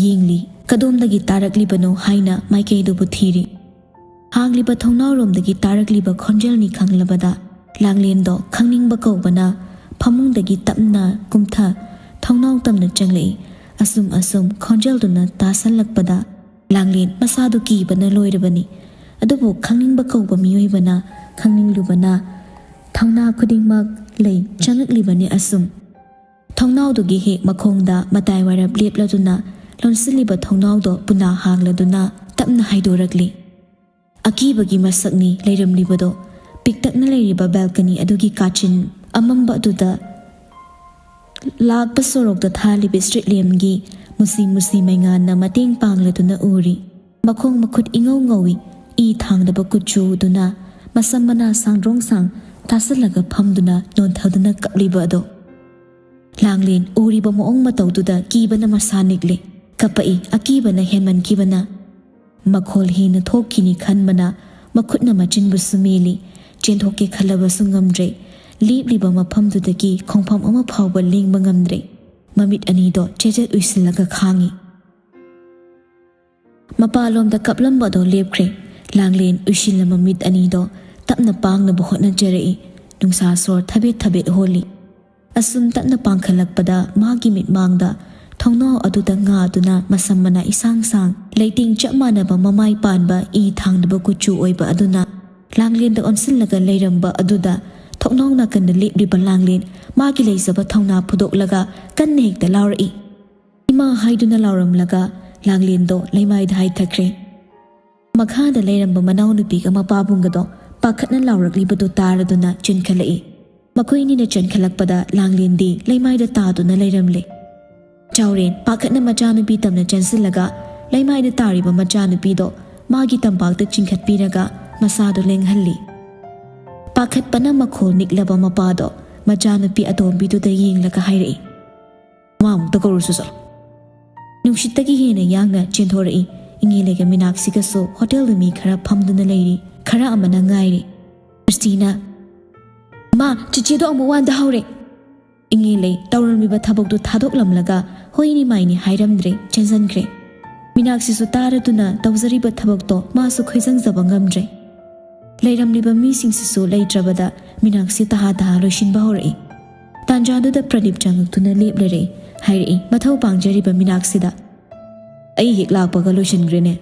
ꯌꯦꯡꯂꯤ꯫ ꯀꯗꯣꯝꯗꯒꯤ ꯇꯥꯔꯛꯂꯤꯕꯅꯣ ꯍꯥꯏꯅ ꯃꯥꯏꯀꯩꯗꯨꯕꯨ ꯊꯤꯔꯤ꯫ ꯍꯥꯡꯂꯤꯕ ꯊꯣꯡꯅꯥꯎꯔꯣꯝꯗꯒꯤ ꯇꯥꯔꯛꯂꯤꯕ ꯈꯣꯟꯖꯦꯜꯅꯤ ꯈꯪꯂꯕꯗ ꯂꯥꯡꯂꯦꯟꯗꯣ ꯈꯪꯅꯤꯡꯕ ꯀꯧꯕꯅ ꯐꯃꯨꯡꯗꯒꯤ ꯇꯞꯅ ꯀꯨꯝꯊ ꯊꯣꯡꯅꯥꯎ ꯇꯝꯅ ꯆꯪꯂꯛꯏ꯫ ꯑꯁꯨꯝ ꯑꯁꯨꯝ ꯈꯣꯟꯖꯦꯜꯗꯨꯅ ꯇꯥꯁꯜꯂꯛꯄꯗ ꯂꯥꯡꯂꯦꯟ ꯃꯁꯥꯗꯨ ꯀꯤꯕꯅ ꯂꯣꯏꯔꯕꯅꯤ꯫ ꯑꯗꯨꯕꯨ ꯈꯪꯅꯤꯡꯕ ꯀꯧꯕ ꯃꯤꯑꯣꯏꯕꯅ ꯈꯪꯅꯤꯡꯂꯨꯕꯅ ꯊꯧꯅꯥ ꯈꯨꯗꯤꯡꯃꯛ ꯂꯩ ꯆꯪꯉꯛꯂꯤꯕꯅꯤ꯫ ꯑꯁꯨꯝ ꯊꯣꯡꯅꯥꯎꯗꯨꯒꯤ ꯍꯦꯛ ꯃꯈꯣꯡꯗ ꯃꯇꯥꯏ ꯋꯥꯏꯔꯞ ꯂꯦꯞꯂꯗꯨꯅ ꯂꯣꯟꯁꯤꯜꯂꯤꯕ ꯊꯣꯡꯅꯥꯎꯗꯣ ꯄꯨꯅꯥ ꯍꯥꯡꯂꯗꯨꯅ ꯇꯞꯅ ꯍꯥꯏꯗꯣꯔꯛꯂꯤ꯫ ꯑꯀꯤꯕꯒꯤ ꯃꯁꯛꯅꯤ ꯂꯩꯔꯝꯂꯤꯕꯗꯣ꯫ ꯄꯤꯛꯇꯛꯅ ꯂꯩꯔꯤꯕ ꯕꯦꯜꯀꯅꯤ ꯑꯗꯨꯒꯤ ꯀꯥꯆꯤꯟ ꯑꯃꯝꯕ ꯑꯗꯨꯗ ꯂꯥꯛꯄ ꯁꯣꯔꯣꯛꯇ ꯊꯥꯜꯂꯤꯕ ꯁ꯭ꯇ꯭ꯔꯤꯠ ꯂꯦꯝꯞꯒꯤ ꯃꯨꯁꯤ ꯃꯨꯁꯤ ꯃꯩꯉꯥꯟꯅ ꯃꯇꯦꯡ ꯄꯥꯡꯂꯗꯨꯅ ꯎꯔꯤ꯫ ꯃꯈꯣꯡ ꯃꯈꯨꯠ ꯏꯉꯧ ꯉꯧꯏ, ꯏ ꯊꯥꯡꯗꯕ ꯀꯨꯆꯨꯗꯨꯅ ꯃꯁꯝ ꯃꯅꯥ ꯁꯥꯡꯗ꯭ꯔꯣꯡ ꯁꯥꯡ ꯇꯥꯁꯜꯂꯒ ꯐꯝꯗꯨꯅ ꯅꯣꯟꯊꯗꯨꯅ ꯀꯞꯂꯤꯕ ꯑꯗꯣ꯫ ꯂꯥꯡꯂꯦꯟ ꯎꯔꯤꯕ ꯃꯑꯣꯡ ꯃꯇꯧꯗꯨꯗ ꯀꯤꯕꯅ ꯃꯁꯥ ꯅꯤꯛꯂꯦ꯫ ꯀꯞꯄꯛꯏ, ꯑꯀꯤꯕꯅ ꯍꯦꯟꯃꯟꯈꯤꯕꯅ꯫ ꯃꯈꯣꯜ ꯍꯦꯟꯅ ꯊꯣꯛꯈꯤꯅꯤ ꯈꯟꯕꯅ ꯃꯈꯨꯠꯅ ꯃꯆꯤꯟꯕꯨꯁꯨ ꯃꯦꯜꯂꯤ꯫ ꯆꯦꯟꯊꯣꯛꯀꯦ ꯈꯜꯂꯕꯁꯨ ꯉꯝꯗ꯭ꯔꯦ꯫ ꯂꯦꯞꯂꯤꯕ ꯃꯐꯝꯗꯨꯗꯒꯤ ꯈꯣꯡꯐꯝ ꯑꯃ ꯐꯥꯎꯕ ꯂꯦꯡꯕ ꯉꯝꯗ꯭ꯔꯦ꯫ ꯃꯃꯤꯠ ꯑꯅꯤꯗꯣ ꯆꯦꯖꯦꯠ ꯎꯏꯁꯤꯜꯂꯒ ꯈꯥꯡꯉꯤ꯫ ꯃꯄꯥꯂꯣꯝꯗ ꯀꯞꯂꯝꯕꯗꯣ ꯂꯦꯞꯈ꯭ꯔꯦ꯫ ꯂꯥꯡꯂꯦꯟ ꯎꯏꯁꯤꯜꯂ ꯃꯃꯤꯠ ꯑꯅꯤꯗꯣ ꯇꯞꯅ ꯄꯥꯡꯅꯕ ꯍꯣꯠꯅꯖꯔꯛꯏ꯫ ꯅꯨꯡꯁꯥ ꯁꯣꯔ ꯊꯕꯦꯠ ꯊꯕꯦꯠ ꯍꯣꯜꯂꯤ꯫ ꯑꯁꯨꯝ ꯇꯞꯅ ꯄꯥꯡꯈꯠꯂꯛꯄꯗ ꯃꯥꯒꯤ ꯃꯤꯠꯃꯥꯡꯗ ꯊꯣꯡꯅꯥꯎ ꯑꯗꯨꯗ ꯉꯥꯗꯨꯅ ꯃꯁꯝ ꯃꯅꯥ ꯏꯁꯥꯡ ꯁꯥꯡ, ꯂꯩꯇꯦꯡ ꯆꯞ ꯃꯥꯟꯅꯕ ꯃꯃꯥꯏ ꯄꯥꯟꯕ ꯏ ꯊꯥꯡꯗꯕ ꯀꯨꯆꯨ ꯑꯣꯏꯕ ꯑꯗꯨꯅ ꯂꯥꯡꯂꯦꯟꯗ ꯑꯣꯟꯁꯤꯜꯂꯒ ꯂꯩꯔꯝꯕ ꯑꯗꯨꯗ ꯊꯣꯡꯅꯥꯎ ꯅꯥꯀꯟꯗ ꯂꯦꯞꯂꯤꯕ ꯂꯥꯡꯂꯦꯟ ꯃꯥꯒꯤ ꯂꯩꯖꯕ ꯊꯧꯅꯥ ꯐꯨꯗꯣꯛꯂꯒ ꯀꯟꯅ ꯍꯦꯛꯇ ꯂꯥꯎꯔꯛꯏ꯫ "ꯏꯃꯥ" ꯍꯥꯏꯗꯨꯅ ꯂꯥꯎꯔꯝꯂꯒ ꯂꯥꯡꯂꯦꯟꯗꯣ ꯂꯩꯃꯥꯏꯗ ꯍꯥꯏꯊꯈ꯭ꯔꯦ꯫ ꯃꯈꯥꯗ ꯂꯩꯔꯝꯕ ꯃꯅꯥꯎꯅꯨꯄꯤꯒ ꯃꯄꯥꯕꯨꯡꯒꯗꯣ ꯄꯥꯈꯠꯅ ꯂꯥꯎꯔꯛꯂꯤꯕꯗꯨ ꯇꯥꯔꯗꯨꯅ ꯆꯦꯟꯈꯠꯂꯛꯏ꯫ ꯃꯈꯣꯏ ꯑꯅꯤꯅ ꯆꯦꯟꯈꯠꯂꯛꯄꯗ ꯂꯥꯡꯂꯦꯟꯗꯤ ꯂꯩꯃꯥꯏꯗ ꯇꯥꯗꯨꯅ ꯂꯩꯔꯝꯂꯦ꯫ ꯆꯥꯎꯔꯦꯟ ꯄꯥꯈꯠꯅ ꯃꯆꯥꯅꯨꯄꯤ ꯇꯝꯅ ꯆꯦꯟꯁꯤꯜꯂꯒ ꯂꯩꯃꯥꯏꯗ ꯇꯥꯔꯤꯕ ꯃꯆꯥꯅꯨꯄꯤꯗꯣ ꯃꯥꯒꯤ ꯇꯝꯄꯥꯛꯇ ꯆꯤꯡꯈꯠꯄꯤꯔꯒ ꯃꯁꯥꯗꯣ ꯂꯦꯡꯍꯜꯂꯤ꯫ ꯄꯥꯈꯠꯄꯅ ꯃꯈꯣꯜ ꯅꯤꯛꯂꯕ ꯃꯄꯥꯗꯣ ꯃꯆꯥꯅꯨꯄꯤ ꯑꯇꯣꯝꯕꯤꯗꯨꯗ ꯌꯦꯡꯂꯒ ꯍꯥꯏꯔꯛꯏ, "ꯃꯥ ꯑꯃꯨꯛꯇ ꯀꯧꯔꯨꯁꯨ ꯆꯠꯂꯣ꯫" ꯅꯨꯡꯁꯤꯠꯇꯒꯤ ꯍꯦꯟꯅ ꯌꯥꯡꯅ ꯆꯦꯟꯊꯣꯔꯛꯏ꯫ ꯏꯉꯦꯂꯩꯒ ꯃꯤꯅꯥꯛꯁꯤꯒꯁꯨ ꯍꯣꯇꯦꯜꯗ ꯃꯤ ꯈꯔ ꯐꯝꯗꯨꯅ ꯂꯩꯔꯤ꯫ ꯈꯔ ꯑꯃꯅ ꯉꯥꯏꯔꯤ꯫ ꯀ꯭ꯔꯤꯁꯇꯤꯅ, "ꯃꯥ, ꯆꯤꯆꯦꯗꯣ ꯑꯃꯨꯛ ꯋꯥꯟꯗ ꯍꯧꯔꯦ!" ꯏꯉꯦꯂꯩ ꯇꯧꯔꯝꯂꯤꯕ ꯊꯕꯛꯇꯨ ꯊꯥꯗꯣꯛꯂꯝꯂꯒ ꯍꯣꯏꯅꯤ ꯃꯥꯏꯅꯤ ꯍꯥꯏꯔꯝꯗ꯭ꯔꯦ, ꯆꯦꯟꯁꯤꯟꯈ꯭ꯔꯦ꯫ ꯃꯤꯅꯥꯛꯁꯤꯁꯨ ꯇꯥꯔꯗꯨꯅ ꯇꯧꯖꯔꯤꯕ ꯊꯕꯛꯇꯣ ꯃꯥꯁꯨ ꯈꯣꯏꯖꯪꯖꯕ ꯉꯝꯗ꯭ꯔꯦ꯫ ꯂꯩꯔꯝꯂꯤꯕ ꯃꯤꯁꯤꯡꯁꯤꯁꯨ ꯂꯩꯇ꯭ꯔꯕꯗ ꯃꯤꯅꯥꯛꯁꯤ ꯇꯍꯥ ꯇꯍꯥ ꯂꯣꯏꯁꯤꯟꯕ ꯍꯧꯔꯛꯏ꯫ ꯇꯥꯟꯖꯥꯗꯨꯗ ꯄ꯭ꯔꯗꯤꯞ ꯆꯪꯉꯛꯇꯨꯅ ꯂꯦꯞꯂꯔꯦ꯫ ꯍꯥꯏꯔꯛꯏ, ꯃꯊꯧ ꯄꯥꯡꯖꯔꯤꯕ ꯃꯤꯅꯥꯛꯁꯤꯗ꯫ "ꯑꯩ ꯍꯦꯛ ꯂꯥꯛꯄꯒ ꯂꯣꯏꯁꯤꯟꯈ꯭ꯔꯦꯅꯦ꯫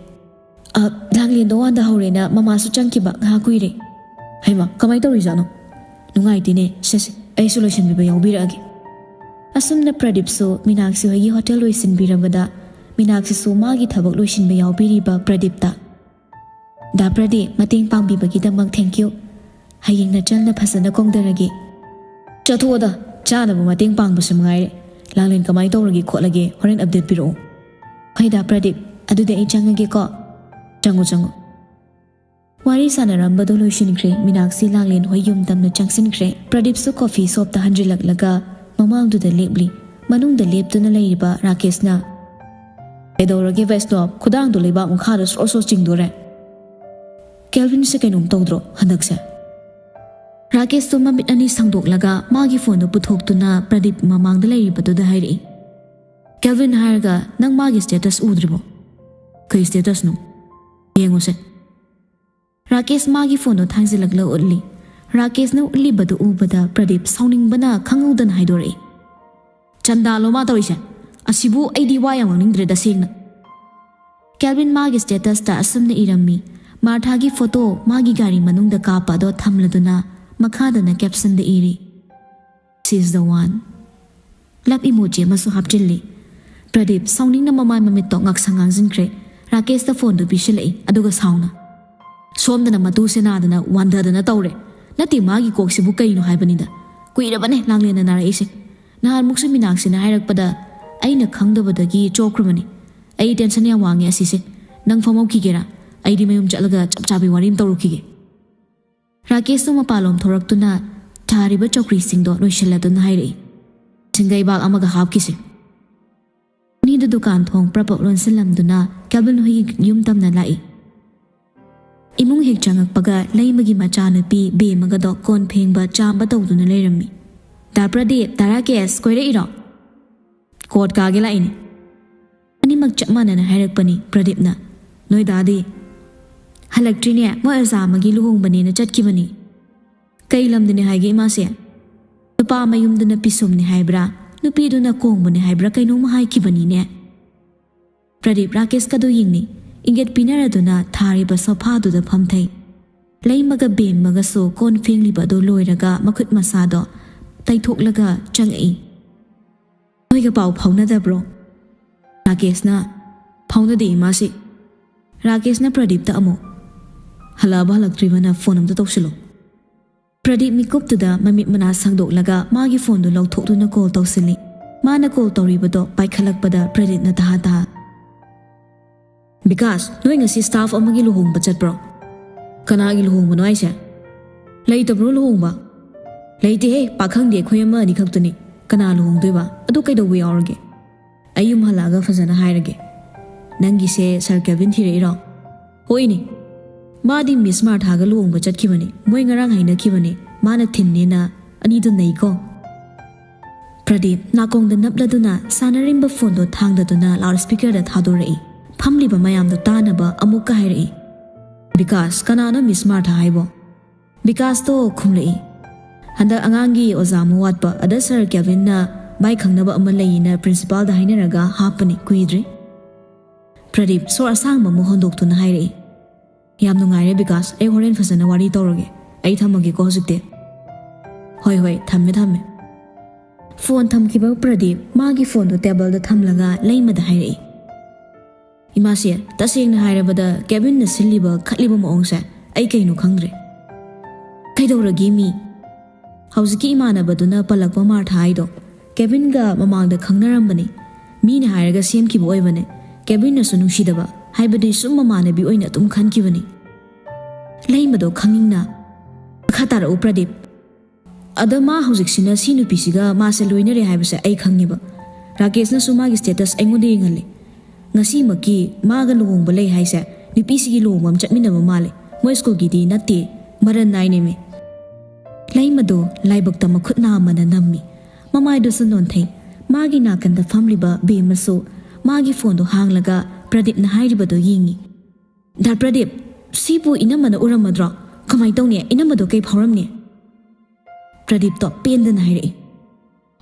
ꯑ, ꯂꯥꯡꯂꯦꯟꯗꯣ ꯋꯥꯟꯗ ꯍꯧꯔꯦꯅ ꯃꯃꯥꯁꯨ ꯆꯪꯈꯤꯕ ꯉꯥꯏꯍꯥꯛ ꯀꯨꯏꯔꯦ꯫" "ꯍꯩꯃꯥ, ꯀꯃꯥꯏꯅ ꯇꯧꯔꯤꯖꯥꯠꯅꯣ? ꯅꯨꯡꯉꯥꯏꯇꯦꯅꯦ, ꯁꯦ ꯁꯦ, ꯑꯩꯁꯨ ꯂꯣꯏꯁꯤꯟꯕꯤꯕ ꯌꯥꯎꯕꯤꯔꯛꯑꯒꯦ꯫" ꯑꯁꯨꯝꯅ ꯄ꯭ꯔꯗꯤꯞꯁꯨ ꯃꯤꯅꯥꯛꯁꯤ ꯍꯣꯏꯒꯤ ꯍꯣꯇꯦꯜ ꯂꯣꯏꯁꯤꯟꯕꯤꯔꯕꯗ ꯃꯤꯅꯥꯛꯁꯤꯁꯨ ꯃꯥꯒꯤ ꯊꯕꯛ ꯂꯣꯏꯁꯤꯟꯕ ꯌꯥꯎꯕꯤꯔꯤꯕ ꯄ꯭ꯔꯗꯤꯞꯇ, "ꯗꯥ ꯄ꯭ꯔꯗꯤꯞ, ꯃꯇꯦꯡ ꯄꯥꯡꯕꯤꯕꯒꯤꯗꯃꯛ thank you꯫ ꯍꯌꯦꯡ ꯅꯆꯜꯅ ꯐꯖꯅ ꯀꯣꯡꯗꯔꯒꯦ꯫" "ꯆꯠꯊꯣꯛꯑꯣꯗ, ꯆꯥꯅꯕ ꯃꯇꯦꯡ ꯄꯥꯡꯕꯁꯨ ꯃꯉꯥꯏꯔꯦ꯫ ꯂꯥꯡꯂꯦꯟ ꯀꯃꯥꯏꯅ ꯇꯧꯔꯒꯦ ꯈꯣꯠꯂꯒꯦ ꯍꯣꯔꯦꯟ update ꯄꯤꯔꯛꯑꯣ꯫" "ꯍꯣꯏ ꯗꯥ ꯄ꯭ꯔꯗꯤꯞ, ꯑꯗꯨꯗꯤ ꯑꯩ ꯆꯪꯉꯒꯦꯀꯣ꯫" ꯆꯪꯉꯨ, ꯆꯪꯉꯨ꯫ ꯋꯥꯔꯤ ꯁꯥꯟꯅꯔꯝꯕꯗꯣ ꯂꯣꯏꯁꯤꯟꯈ꯭ꯔꯦ꯫ ꯃꯤꯅꯥꯛꯁꯤ ꯂꯥꯡꯂꯦꯟ ꯍꯣꯏ ꯌꯨꯝ ꯇꯝꯅ ꯆꯪꯁꯤꯟꯈ꯭ꯔꯦ꯫ ꯄ꯭ꯔꯗꯤꯞꯁꯨ ꯀꯣꯐꯤ ꯁꯣꯞꯇ ꯍꯟꯖꯤꯜꯂꯛꯂꯒ ꯃꯃꯥꯡꯗꯨꯗ ꯂꯦꯞꯂꯤ꯫ ꯃꯅꯨꯡꯗ ꯂꯦꯞꯇꯨꯅ ꯂꯩꯔꯤꯕ ꯔꯥꯀꯦꯁꯅ, "ꯀꯩꯗꯧꯔꯒꯦ ꯕꯩꯁꯅꯣꯞ? ꯈꯨꯗꯥꯡꯗꯣ ꯂꯩꯕꯥꯛ ꯃꯈꯥꯗ ꯁ꯭ꯔꯣ ꯁ꯭ꯔꯣ ꯆꯤꯡꯗꯣꯔꯦ꯫ ꯀꯦꯜꯚꯤꯟꯁꯦ ꯀꯩꯅꯣꯝ ꯇꯧꯗ꯭ꯔꯣ ꯍꯟꯗꯛꯁꯦ?" ꯔꯥꯀꯦꯁꯇꯨ ꯃꯃꯤꯠ ꯑꯅꯤ ꯁꯥꯡꯗꯣꯛꯂꯒ ꯃꯥꯒꯤ ꯐꯣꯟꯗꯨ ꯄꯨꯊꯣꯛꯇꯨꯅ ꯄ꯭ꯔꯗꯤꯞ ꯃꯃꯥꯡꯗ ꯂꯩꯔꯤꯕꯗꯨꯗ ꯍꯥꯏꯔꯛꯏ, "ꯀꯦꯜꯚꯤꯟ ꯍꯥꯏꯔꯒ ꯅꯪ ꯃꯥꯒꯤ ꯁ꯭ꯇꯦꯇꯁ ꯎꯗ꯭ꯔꯤꯕꯣ?" "ꯀꯩ ꯁ꯭ꯇꯦꯇꯁꯅꯣ? ꯌꯦꯡꯉꯨꯁꯦ꯫" ꯔꯥꯀꯦꯁ ꯃꯥꯒꯤ ꯐꯣꯟꯗꯣ ꯊꯥꯡꯖꯤꯜꯂꯛꯂ ꯎꯠꯂꯤ꯫ ꯔꯥꯀꯦꯁꯅ ꯎꯠꯂꯤꯕꯗꯨ ꯎꯕꯗ ꯄ꯭ꯔꯗꯤꯞ ꯁꯥꯎꯅꯤꯡꯕꯅ ꯈꯪꯍꯧꯗꯅ ꯍꯥꯏꯗꯣꯔꯛꯏ, "ꯆꯟꯗꯥꯂꯣ ꯃꯥ ꯇꯧꯔꯤꯁꯦ? ꯑꯁꯤꯕꯨ ꯑꯩꯗꯤ ꯋꯥ ꯌꯥꯝ ꯉꯥꯡꯅꯤꯡꯗ꯭ꯔꯦ ꯇꯁꯦꯡꯅ꯫" ꯀꯦꯜꯚꯤꯟ ꯃꯥꯒꯤ ꯁ꯭ꯇꯦꯇꯁꯇ ꯑꯁꯨꯝꯅ ꯏꯔꯝꯃꯤ, ꯃꯥꯔꯊꯥꯒꯤ ꯐꯣꯇꯣ ꯃꯥꯒꯤ ꯒꯥꯔꯤ ꯃꯅꯨꯡꯗ ꯀꯥꯞꯄ ꯑꯗꯣ ꯊꯝꯂꯗꯨꯅ ꯃꯈꯥꯗꯅ ꯀꯦꯞꯁꯟꯗ ꯏꯔꯤ, "She's the one꯫" Love emoji ꯑꯃꯁꯨ ꯍꯥꯞꯆꯤꯜꯂꯤ꯫ ꯄ꯭ꯔꯗꯤꯞ ꯁꯥꯎꯅꯤꯡꯅ ꯃꯃꯥꯏ ꯃꯃꯤꯠꯇꯣ ꯉꯥꯛꯁꯪ ꯉꯥꯡꯁꯤꯟꯈ꯭ꯔꯦ꯫ ꯔꯥꯀꯦꯁꯇ ꯐꯣꯟꯗꯨ ꯄꯤꯁꯤꯜꯂꯛꯏ, ꯑꯗꯨꯒ ꯁꯥꯎꯅ, "ꯁꯣꯝꯗꯅ ꯃꯇꯨ ꯁꯦꯅꯥꯗꯅ ꯋꯥꯟꯊꯗꯅ ꯇꯧꯔꯦ꯫ ꯅꯠꯇꯦ, ꯃꯥꯒꯤ ꯀꯣꯛꯁꯤꯕꯨ ꯀꯩꯅꯣ ꯍꯥꯏꯕꯅꯤꯗ꯫ ꯀꯨꯏꯔꯕꯅꯦ ꯂꯥꯡꯂꯦꯟꯅ ꯅꯥꯔꯛꯏꯁꯦ꯫ ꯅꯍꯥꯟꯃꯨꯛꯁꯨ ꯃꯤꯅꯥꯛꯁꯤꯅ ꯍꯥꯏꯔꯛꯄꯗ ꯑꯩꯅ ꯈꯪꯗꯕꯗꯒꯤ ꯆꯣꯞꯈ꯭ꯔꯕꯅꯤ꯫ ꯑꯩ ꯇꯦꯟꯁꯟ ꯌꯥꯝ ꯋꯥꯡꯉꯦ ꯑꯁꯤꯁꯦ꯫ ꯅꯪ ꯐꯝꯍꯧꯈꯤꯒꯦꯔꯥ? ꯑꯩꯗꯤ ꯃꯌꯨꯝ ꯆꯠꯂꯒ ꯆꯞ ꯆꯥꯕꯤ ꯋꯥꯔꯤ ꯑꯃ ꯇꯧꯔꯨꯈꯤꯒꯦ꯫" ꯔꯥꯀꯦꯁꯇꯨ ꯃꯄꯥꯟꯂꯣꯝ ꯊꯣꯔꯛꯇꯨꯅ ꯊꯥꯔꯤꯕ ꯆꯧꯀ꯭ꯔꯤꯁꯤꯡꯗꯣ ꯂꯣꯏꯁꯤꯜꯂꯗꯨꯅ ꯍꯥꯏꯔꯛꯏ, "ꯁꯤꯡꯒꯩꯕꯥꯛ ꯑꯃꯒ ꯍꯥꯞꯈꯤꯁꯦ꯫" ꯑꯅꯤꯗꯨ ꯗꯨꯀꯥꯟ ꯊꯣꯡ ꯄ꯭ꯔꯞ ꯄ꯭ꯔꯞ ꯂꯣꯟꯁꯤꯜꯂꯝꯗꯨꯅ ꯀꯦꯜꯚꯤꯟ ꯍꯣꯏꯒꯤ ꯌꯨꯝ ꯇꯝꯅ ꯂꯥꯛꯏ꯫ ꯏꯃꯨꯡ ꯍꯦꯛ ꯆꯪꯉꯛꯄꯒ ꯂꯩꯃꯒꯤ ꯃꯆꯥꯅꯨꯄꯤ ꯕꯦꯝꯃꯒꯗꯣ ꯀꯣꯟ ꯐꯦꯡꯕ ꯆꯥꯝꯕ ꯇꯧꯗꯨꯅ ꯂꯩꯔꯝꯃꯤ꯫ "ꯗꯥ ꯄ꯭ꯔꯗꯤꯞ, ꯗꯥ ꯔꯥꯀꯦꯁ, ꯀꯣꯏꯔꯛꯏꯔꯣ?" "ꯀꯣꯔꯠ ꯀꯥꯒꯦ ꯂꯥꯛꯏꯅꯦ꯫" ꯑꯅꯤꯃꯛ ꯆꯞ ꯃꯥꯟꯅꯅ ꯍꯥꯏꯔꯛꯄꯅꯤ ꯄ꯭ꯔꯗꯤꯞꯅ꯫ "ꯅꯣꯏ ꯗꯥꯗꯤ?" "ꯍꯜꯂꯛꯇ꯭ꯔꯤꯅꯦ, ꯃꯣꯏ ꯑꯣꯖꯥ ꯑꯃꯒꯤ ꯂꯨꯍꯣꯡꯕꯅꯦꯅ ꯆꯠꯈꯤꯕꯅꯤ꯫" "ꯀꯩ ꯂꯝꯗꯅꯦ ꯍꯥꯏꯒꯦ ꯏꯃꯥꯁꯦ?" "ꯅꯨꯄꯥ ꯃꯌꯨꯝꯗꯨꯅ ꯄꯤꯁꯨꯝꯅꯦ ꯍꯥꯏꯕ꯭ꯔꯥ, ꯅꯨꯄꯤꯗꯨꯅ ꯀꯣꯡꯕꯅꯦ ꯍꯥꯏꯕ꯭ꯔꯥ ꯀꯩꯅꯣꯝꯃ ꯍꯥꯏꯈꯤꯕꯅꯤꯅꯦ꯫" ꯄ꯭ꯔꯗꯤꯞ ꯔꯥꯀꯦꯁꯀꯗꯨ ꯌꯦꯡꯅꯤ꯫ ꯏꯪꯒꯤꯠ ꯄꯤꯅꯔꯗꯨꯅ ꯊꯥꯔꯤꯕ ꯁꯣꯐꯥꯗꯨꯗ ꯐꯝꯊꯩ꯫ ꯂꯩꯃꯒ ꯕꯦꯝꯃꯒꯁꯨ ꯀꯣꯟ ꯐꯦꯡꯂꯤꯕ ꯑꯗꯨ ꯂꯣꯏꯔꯒ ꯃꯈꯨꯠ ꯃꯁꯥꯗꯣ ꯇꯩꯊꯣꯛꯂꯒ ꯆꯪꯉꯛꯏ꯫ "ꯅꯣꯏꯒ ꯄꯥꯎ ꯐꯥꯎꯅꯗꯕ꯭ꯔꯣ?" ꯔꯥꯀꯦꯁꯅ, "ꯐꯥꯎꯅꯗꯦ ꯏꯃꯥꯁꯤ꯫" ꯔꯥꯀꯦꯁꯅ ꯄ꯭ꯔꯗꯤꯞꯇ ꯑꯃꯨꯛ, "ꯍꯜꯂꯛꯑꯕ ꯍꯜꯂꯛꯇ꯭ꯔꯤꯕꯅ ꯐꯣꯟ ꯑꯝꯇ ꯇꯧꯁꯤꯜꯂꯣ꯫" ꯄ꯭ꯔꯗꯤꯞ ꯃꯤꯀꯨꯞꯇꯨꯗ ꯃꯃꯤꯠ ꯃꯅꯥ ꯁꯥꯡꯗꯣꯛꯂꯒ ꯃꯥꯒꯤ ꯐꯣꯟꯗꯨ ꯂꯧꯊꯣꯛꯇꯨꯅ ꯀꯣꯜ ꯇꯧꯁꯤꯜꯂꯤ꯫ ꯃꯥꯅ ꯀꯣꯜ ꯇꯧꯔꯤꯕꯗꯣ ꯄꯥꯏꯈꯠꯂꯛꯄꯗ ꯄ꯭ꯔꯗꯤꯞꯅ ꯇꯍꯥ ꯇꯍꯥ, "ꯕꯤꯀꯥꯁ, ꯅꯣꯏ ꯉꯁꯤ ꯁ꯭ꯇꯥꯐ ꯑꯃꯒꯤ ꯂꯨꯍꯣꯡꯕ ꯆꯠꯄ꯭ꯔꯣ?" "ꯀꯅꯥꯒꯤ ꯂꯨꯍꯣꯡꯕꯅꯣ ꯍꯥꯏꯁꯦ? ꯂꯩꯇꯕ꯭ꯔꯣ ꯂꯨꯍꯣꯡꯕ?" "ꯂꯩꯇꯦꯍꯦ, ꯄꯥꯈꯪꯗꯤ ꯑꯩꯈꯣꯏ ꯑꯃ ꯑꯅꯤ ꯈꯛꯇꯅꯤ꯫ ꯀꯅꯥ ꯂꯨꯍꯣꯡꯗꯣꯏꯕ? ꯑꯗꯨ ꯀꯩꯗꯧꯕ ꯌꯥꯎꯔꯒꯦ? ꯑꯩ ꯌꯨꯝ ꯍꯜꯂꯛꯑꯒ ꯐꯖꯅ ꯍꯥꯏꯔꯒꯦ꯫ ꯅꯪꯒꯤꯁꯦ ꯁꯥꯔ ꯀꯦꯕꯤꯟ ꯊꯤꯔꯛꯏꯔꯣ?" "ꯍꯣꯏꯅꯦ, ꯃꯥꯗꯤ ꯃꯤꯁ ꯃꯥꯔꯊꯥꯒ ꯂꯨꯍꯣꯡꯕ ꯆꯠꯈꯤꯕꯅꯦ꯫ ꯃꯣꯏ ꯉꯔꯥꯡ ꯍꯥꯏꯅꯈꯤꯕꯅꯦ꯫ ꯃꯥꯅ ꯊꯤꯟꯅꯦꯅ꯫ ꯑꯅꯤꯗꯨ ꯅꯩꯀꯣ?" ꯄ꯭ꯔꯗꯤꯞ ꯅꯥꯀꯣꯡꯗ ꯅꯞꯂꯗꯨꯅ ꯁꯥꯟꯅꯔꯤꯕ ꯐꯣꯟꯗꯣ ꯊꯥꯡꯗꯗꯨꯅ ꯂꯥꯎꯗ ꯁ꯭ꯄꯤꯀꯔꯗ ꯊꯥꯗꯣꯔꯛꯏ꯫ ꯐꯝꯂꯤꯕ ꯃꯌꯥꯝꯗꯣ ꯇꯥꯅꯕ ꯑꯃꯨꯛꯀ ꯍꯥꯏꯔꯛꯏ, "ꯕꯤꯀꯥꯁ, ꯀꯅꯥꯅꯣ ꯃꯤꯁ ꯃꯥꯔꯊꯥ ꯍꯥꯏꯕꯣ?" ꯕꯤꯀꯥꯁꯇꯣ ꯈꯨꯝꯂꯛꯏ, "ꯍꯟꯗꯛ ꯑꯉꯥꯡꯒꯤ ꯑꯣꯖꯥ ꯑꯃ ꯋꯥꯠꯄ, ꯑꯗ ꯁꯥꯔ ꯀꯦꯕꯤꯟꯅ ꯃꯥꯏ ꯈꯪꯅꯕ ꯑꯃ ꯂꯩꯌꯦꯅ ꯄ꯭ꯔꯤꯟꯁꯤꯄꯥꯜꯗ ꯍꯥꯏꯅꯔꯒ ꯍꯥꯞꯄꯅꯤ, ꯀꯨꯏꯗ꯭ꯔꯤ꯫" ꯄ꯭ꯔꯗꯤꯞ ꯁꯣꯔ ꯑꯁꯥꯡꯕ ꯑꯃ ꯍꯣꯟꯗꯣꯛꯇꯨꯅ ꯍꯥꯏꯔꯛꯏ, "ꯌꯥꯝ ꯅꯨꯡꯉꯥꯏꯔꯦ ꯕꯤꯀꯥꯁ, ꯑꯩ ꯍꯣꯔꯦꯟ ꯐꯖꯅ ꯋꯥꯔꯤ ꯇꯧꯔꯒꯦ꯫ ꯑꯩ ꯊꯝꯃꯒꯦꯀꯣ ꯍꯧꯖꯤꯛꯇꯤ꯫" "ꯍꯣꯏ ꯍꯣꯏ, ꯊꯝꯃꯦ ꯊꯝꯃꯦ꯫" ꯐꯣꯟ ꯊꯝꯈꯤꯕ ꯄ꯭ꯔꯗꯤꯞ ꯃꯥꯒꯤ ꯐꯣꯟꯗꯣ ꯇꯦꯕꯜꯗ ꯊꯝꯂꯒ ꯂꯩꯃꯗ ꯍꯥꯏꯔꯛꯏ, "ꯏꯃꯥꯁꯦ, ꯇꯁꯦꯡꯅ ꯍꯥꯏꯔꯕꯗ ꯀꯦꯕꯤꯟꯅ ꯁꯤꯜꯂꯤꯕ ꯈꯠꯂꯤꯕ ꯃꯑꯣꯡꯁꯦ ꯑꯩ ꯀꯩꯅꯣ ꯈꯪꯗ꯭ꯔꯦ꯫" "ꯀꯩꯗꯧꯔꯒꯦ ꯃꯤ?" "ꯍꯧꯖꯤꯛꯀꯤ ꯏꯃꯥꯟꯅꯕꯗꯨꯅ ꯄꯜꯂꯛꯄ ꯃꯥꯔꯊꯥ ꯍꯥꯏꯗꯣ ꯀꯦꯕꯤꯟꯒ ꯃꯃꯥꯡꯗ ꯈꯪꯅꯔꯝꯕꯅꯤ꯫ ꯃꯤꯅ ꯍꯥꯏꯔꯒ ꯁꯦꯝꯈꯤꯕ ꯑꯣꯏꯕꯅꯦ꯫ ꯀꯦꯕꯤꯟꯅꯁꯨ ꯅꯨꯡꯁꯤꯗꯕ, ꯍꯥꯏꯕꯗꯤ ꯁꯨꯝ ꯃꯃꯥꯟꯅꯕꯤ ꯑꯣꯏꯅ ꯑꯗꯨꯝ ꯈꯟꯈꯤꯕꯅꯤ꯫" ꯂꯩꯃꯗꯣ ꯈꯪꯅꯤꯡꯅ ꯃꯈꯥ ꯇꯥꯔꯛꯎ ꯄ꯭ꯔꯗꯤꯞ꯫ "ꯑꯗ ꯃꯥ ꯍꯧꯖꯤꯛꯁꯤꯅ ꯁꯤ ꯅꯨꯄꯤꯁꯤꯒ ꯃꯥꯁꯦ ꯂꯣꯏꯅꯔꯦ ꯍꯥꯏꯕꯁꯦ ꯑꯩ ꯈꯪꯉꯦꯕ꯫ ꯔꯥꯀꯦꯁꯅꯁꯨ ꯃꯥꯒꯤ ꯁ꯭ꯇꯦꯇꯁ ꯑꯩꯉꯣꯟꯗ ꯌꯦꯡꯍꯜꯂꯦ꯫ ꯉꯁꯤꯃꯛꯀꯤ ꯃꯥꯒ ꯂꯨꯍꯣꯡꯕ ꯂꯩ ꯍꯥꯏꯁꯦ ꯅꯨꯄꯤꯁꯤꯒꯤ ꯂꯨꯍꯣꯡꯕ ꯑꯃ ꯆꯠꯃꯤꯟꯅꯕ ꯃꯥꯜꯂꯦ꯫ ꯃꯣꯏ ꯁ꯭ꯀꯨꯜꯒꯤꯗꯤ ꯅꯠꯇꯦ, ꯃꯔꯟ ꯅꯥꯏꯅꯦꯃꯤ꯫" ꯂꯩꯃꯗꯣ ꯂꯥꯏꯕꯛꯇ ꯃꯈꯨꯠ ꯅꯥꯝꯃꯅ ꯅꯝꯃꯤ꯫ ꯃꯃꯥꯏꯗꯨꯁꯨ ꯅꯣꯟꯊꯩ꯫ ꯃꯥꯒꯤ ꯅꯥꯀꯟꯗ ꯐꯝꯂꯤꯕ ꯕꯦꯝꯃꯁꯨ ꯃꯥꯒꯤ ꯐꯣꯟꯗꯣ ꯍꯥꯡꯂꯒ ꯄ꯭ꯔꯗꯤꯞꯅ ꯍꯥꯏꯔꯤꯕꯗꯣ ꯌꯦꯡꯉꯤ꯫ "ꯗꯥ ꯄ꯭ꯔꯗꯤꯞ, ꯁꯤꯕꯨ ꯏꯅꯝꯃꯅ ꯎꯔꯝꯃꯗ꯭ꯔꯣ? ꯀꯃꯥꯏ ꯇꯧꯅꯤ? ꯏꯅꯝꯃꯗꯣ ꯀꯩ ꯐꯥꯎꯔꯝꯅꯤ?" ꯄ꯭ꯔꯗꯤꯞꯇꯣ ꯄꯦꯟꯗꯅ ꯍꯥꯏꯔꯛꯏ,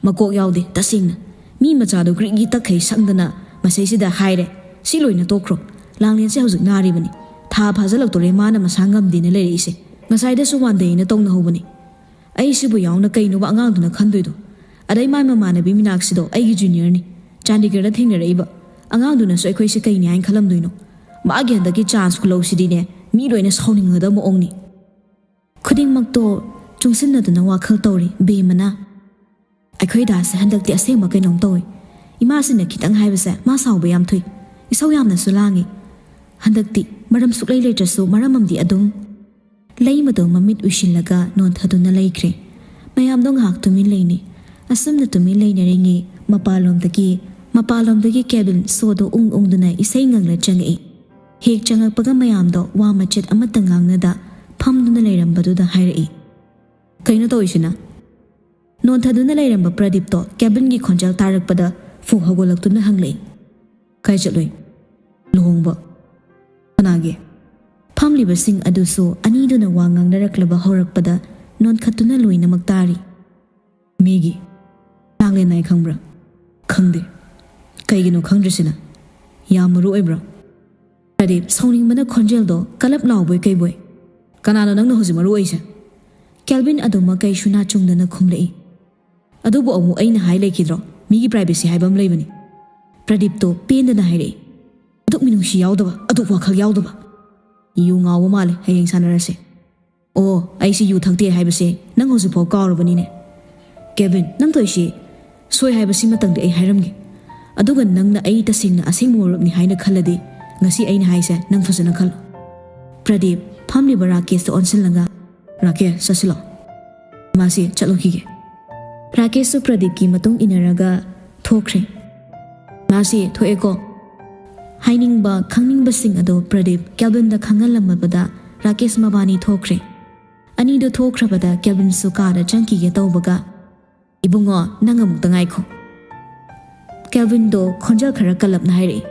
"ꯃꯀꯣꯛ ꯌꯥꯎꯗꯦ ꯇꯁꯦꯡꯅ꯫ ꯃꯤ ꯃꯆꯥꯗꯣ ꯒ꯭ꯔꯤꯛꯒꯤ ꯇꯛꯈꯩ ꯁꯪꯗꯅ ꯃꯁꯩꯁꯤꯗ ꯍꯥꯏꯔꯦ, 'ꯁꯤ ꯂꯣꯏꯅ ꯇꯣꯛꯈ꯭ꯔꯣ꯫ ꯂꯥꯡꯂꯦꯟꯁꯦ ꯍꯧꯖꯤꯛ ꯅꯥꯔꯤꯕꯅꯤ꯫ ꯊꯥ ꯐꯥꯖꯤꯜꯂꯛꯇꯣꯔꯦ ꯃꯥꯅ ꯃꯁꯥ ꯉꯝꯗꯦꯅ ꯂꯩꯔꯛꯏꯁꯦ꯫ ꯉꯁꯥꯏꯗꯁꯨ ꯋꯥꯟꯗꯩꯅ ꯇꯧꯅꯍꯧꯕꯅꯤ꯫ ꯑꯩꯁꯤꯕꯨ ꯌꯥꯎꯅ ꯀꯩꯅꯣꯕ ꯑꯉꯥꯡꯗꯨꯅ ꯈꯟꯗꯣꯏꯗꯣ?' ꯑꯗꯩ ꯃꯥꯏ ꯃꯃꯥꯟꯅꯕꯤ ꯃꯤꯅꯥꯛꯁꯤꯗꯣ ꯑꯩꯒꯤ ꯖꯨꯅꯤꯌꯔꯅꯤ, ꯆꯥꯟꯗꯤꯒꯔꯗ ꯊꯦꯡꯅꯔꯛꯏꯕ꯫ ꯑꯉꯥꯡꯗꯨꯅꯁꯨ ꯑꯩꯈꯣꯏꯁꯦ ꯀꯩꯅꯤ ꯍꯥꯏꯅ ꯈꯜꯂꯝꯗꯣꯏꯅꯣ? ꯃꯥꯒꯤ ꯍꯟꯗꯛꯀꯤ ꯆꯥꯟꯁ ꯈꯨꯂꯧꯁꯤꯗꯤꯅꯦ, ꯃꯤ ꯂꯣꯏꯅ ꯁꯥꯎꯅꯤꯡꯒꯗꯕ ꯃꯑꯣꯡꯅꯤ꯫" ꯈꯨꯗꯤꯡꯃꯛꯇꯣ ꯆꯨꯡꯁꯤꯟꯅꯗꯨꯅ ꯋꯥꯈꯜ ꯇꯧꯔꯤ ꯕꯦꯝꯃꯅ꯫ "ꯑꯩꯈꯣꯏ ꯗꯥꯁꯦ ꯍꯟꯗꯛꯇꯤ ꯑꯁꯦꯡꯕ ꯀꯩꯅꯣꯝ ꯇꯧꯏ꯫ ꯏꯃꯥꯁꯤꯅ ꯈꯤꯇꯪ ꯍꯥꯏꯕꯁꯦ ꯃꯥ ꯁꯥꯎꯕ ꯌꯥꯝ ꯊꯨꯏ꯫ ꯏꯁꯧ ꯌꯥꯝꯅꯁꯨ ꯂꯥꯡꯉꯤ꯫ ꯍꯟꯗꯛꯇꯤ ꯃꯔꯝ ꯁꯨꯛꯂꯩ ꯂꯩꯇ꯭ꯔꯁꯨ ꯃꯔꯝ ꯑꯃꯗꯤ ꯑꯗꯨꯝ꯫ ꯂꯩꯃꯗꯣ ꯃꯃꯤꯠ ꯎꯏꯁꯤꯜꯂꯒ ꯅꯣꯟꯊꯗꯨꯅ ꯂꯩꯈ꯭ꯔꯦ꯫ ꯃꯌꯥꯝꯗꯣ ꯉꯥꯏꯍꯥꯛ ꯇꯨꯃꯤꯟ ꯂꯩꯅꯩ꯫ ꯑꯁꯨꯝꯅ ꯇꯨꯃꯤꯟ ꯂꯩꯅꯔꯤꯉꯩ ꯃꯄꯥꯟꯂꯣꯝꯗꯒꯤ, ꯃꯄꯥꯟꯂꯣꯝꯗꯒꯤ ꯀꯦꯕꯤꯟ ꯁꯣꯗꯣ ꯎꯪ ꯎꯪꯗꯨꯅ ꯏꯁꯩ ꯉꯪꯂ ꯆꯪꯉꯛꯏ꯫ ꯍꯦꯛ ꯆꯪꯉꯛꯄꯒ ꯃꯌꯥꯝꯗꯣ ꯋꯥ ꯃꯆꯦꯠ ꯑꯃꯠꯇ ꯉꯥꯡꯅꯗ ꯐꯝꯗꯨꯅ ꯂꯩꯔꯝꯕꯗꯨꯗ ꯍꯥꯏꯔꯛꯏ, "ꯀꯩꯅꯣ ꯇꯧꯔꯤꯁꯤꯅ?" ꯅꯣꯟꯊꯗꯨꯅ ꯂꯩꯔꯝꯕ ꯄ꯭ꯔꯗꯤꯞꯇꯣ ꯀꯦꯕꯤꯟꯒꯤ ꯈꯣꯟꯖꯦꯜ ꯇꯥꯔꯛꯄꯗ ꯐꯨ ꯍꯧꯒꯠꯂꯛꯇꯨꯅ ꯍꯪꯂꯛꯏ, "ꯀꯥꯏ ꯆꯠꯂꯨꯏ?" "ꯂꯨꯍꯣꯡꯕ"꯫ "ꯀꯅꯥꯒꯤ?" ꯐꯝꯂꯤꯕꯁꯤꯡ ꯑꯗꯨꯁꯨ ꯑꯅꯤꯗꯨꯅ ꯋꯥ ꯉꯥꯡꯅꯔꯛꯂꯕ ꯍꯧꯔꯛꯄꯗ ꯅꯣꯟꯈꯠꯇꯨꯅ ꯂꯣꯏꯅꯃꯛ ꯇꯥꯔꯤ꯫ "ꯃꯤꯒꯤ꯫ ꯂꯥꯡꯂꯦꯟ ꯅꯥꯏ ꯈꯪꯕ꯭ꯔꯥ?" "ꯈꯪꯗꯦ"꯫ "ꯀꯩꯒꯤꯅꯣ ꯈꯪꯗ꯭ꯔꯤꯁꯤꯅ? ꯌꯥꯝ ꯃꯔꯨ ꯑꯣꯏꯕ꯭ꯔꯥ?" ꯄ꯭ꯔꯗꯤꯞ ꯁꯥꯎꯅꯤꯡꯕꯅ ꯈꯣꯟꯖꯦꯜꯗꯣ ꯀꯂꯞ ꯂꯥꯎꯕꯣꯏ ꯀꯩꯕꯣꯏ꯫ "ꯀꯅꯥꯅꯣ ꯅꯪꯅ ꯍꯧꯖꯤꯛ ꯃꯔꯨ ꯑꯣꯏꯁꯦ?" ꯀꯦꯜꯕꯤꯟ ꯑꯗꯨꯃꯛ ꯀꯩꯁꯨ ꯅꯥꯆꯨꯡꯗꯅ ꯈꯨꯝꯂꯛꯏ꯫ "ꯑꯗꯨꯕꯨ ꯑꯃꯨꯛ ꯑꯩꯅ ꯍꯥꯏ ꯂꯩꯈꯤꯗ꯭ꯔꯣ, ꯃꯤꯒꯤ ꯄ꯭ꯔꯥꯏꯚꯦꯁꯤ ꯍꯥꯏꯕ ꯑꯃ ꯂꯩꯕꯅꯤ?" ꯄ꯭ꯔꯗꯤꯞꯇꯣ ꯄꯦꯟꯗꯅ ꯍꯥꯏꯔꯛꯏ꯫ "ꯑꯗꯨꯛ ꯃꯤꯅꯨꯡꯁꯤ ꯌꯥꯎꯗꯕ, ꯑꯗꯨꯛ ꯋꯥꯈꯜ ꯌꯥꯎꯗꯕ꯫ ꯌꯨ ꯉꯥꯎꯕ ꯃꯥꯜꯂꯦ, ꯍꯌꯦꯡ ꯁꯥꯟꯅꯔꯁꯦ"꯫ "ꯑꯣ, ꯑꯩꯁꯤ ꯌꯨ ꯊꯛꯇꯦ ꯍꯥꯏꯕꯁꯦ ꯅꯪ ꯍꯧꯖꯤꯛꯐꯥꯎ ꯀꯥꯎꯔꯕꯅꯤꯅꯦ?" "ꯀꯦꯕꯤꯟ, ꯅꯪ ꯇꯧꯏꯁꯤ ꯁꯣꯏ ꯍꯥꯏꯕꯁꯤꯃꯇꯪꯗꯤ ꯑꯩ ꯍꯥꯏꯔꯝꯒꯦ꯫ ꯑꯗꯨꯒ ꯅꯪꯅ ꯑꯩ ꯇꯁꯦꯡꯅ ꯑꯁꯦꯡꯕ ꯃꯔꯨꯞꯅꯤ ꯍꯥꯏꯅ ꯈꯜꯂꯗꯤ ꯉꯁꯤ ꯑꯩꯅ ꯍꯥꯏꯁꯦ ꯅꯪ ꯐꯖꯅ ꯈꯜꯂꯣ"꯫ ꯄ꯭ꯔꯗꯤꯞ ꯐꯝꯂꯤꯕ ꯔꯥꯀꯦꯁꯇ ꯑꯣꯟꯁꯤꯜꯂꯒ, "ꯔꯥꯀꯦꯁ, ꯆꯠꯁꯤꯜꯂꯣ"꯫ ꯃꯥꯁꯤ ꯆꯠꯂꯨꯈꯤꯒꯦ꯫ ꯔꯥꯀꯦꯁꯁꯨ ꯄ꯭ꯔꯗꯤꯞꯀꯤ ꯃꯇꯨꯡ ꯏꯟꯅꯔꯒ ꯊꯣꯛꯈ꯭ꯔꯦ꯫ "ꯃꯥꯁꯤ ꯊꯣꯛꯑꯦꯀꯣ"꯫ ꯍꯥꯏꯅꯤꯡꯕ ꯈꯪꯅꯤꯡꯕꯁꯤꯡ ꯑꯗꯨ ꯄ꯭ꯔꯗꯤꯞ ꯀꯦꯜꯕꯤꯟꯗ ꯈꯪꯍꯜꯂꯝꯃꯕꯗ ꯔꯥꯀꯦꯁ ꯃꯕꯥꯅꯤ ꯊꯣꯛꯈ꯭ꯔꯦ꯫ ꯑꯅꯤꯗꯨ ꯊꯣꯛꯈ꯭ꯔꯕꯗ ꯀꯦꯜꯕꯤꯟꯁꯨ ꯀꯥꯗ ꯆꯪꯈꯤꯒꯦ ꯇꯧꯕꯒ, "ꯏꯕꯨꯡꯉꯣ, ꯅꯪ ꯑꯃꯨꯛꯇ ꯉꯥꯏꯈꯣ"꯫ ꯀꯦꯜꯕꯤꯟꯗꯣ ꯈꯣꯟꯖꯦꯜ ꯈꯔ ꯀꯜꯂꯞꯅ ꯍꯥꯏꯔꯛꯏ꯫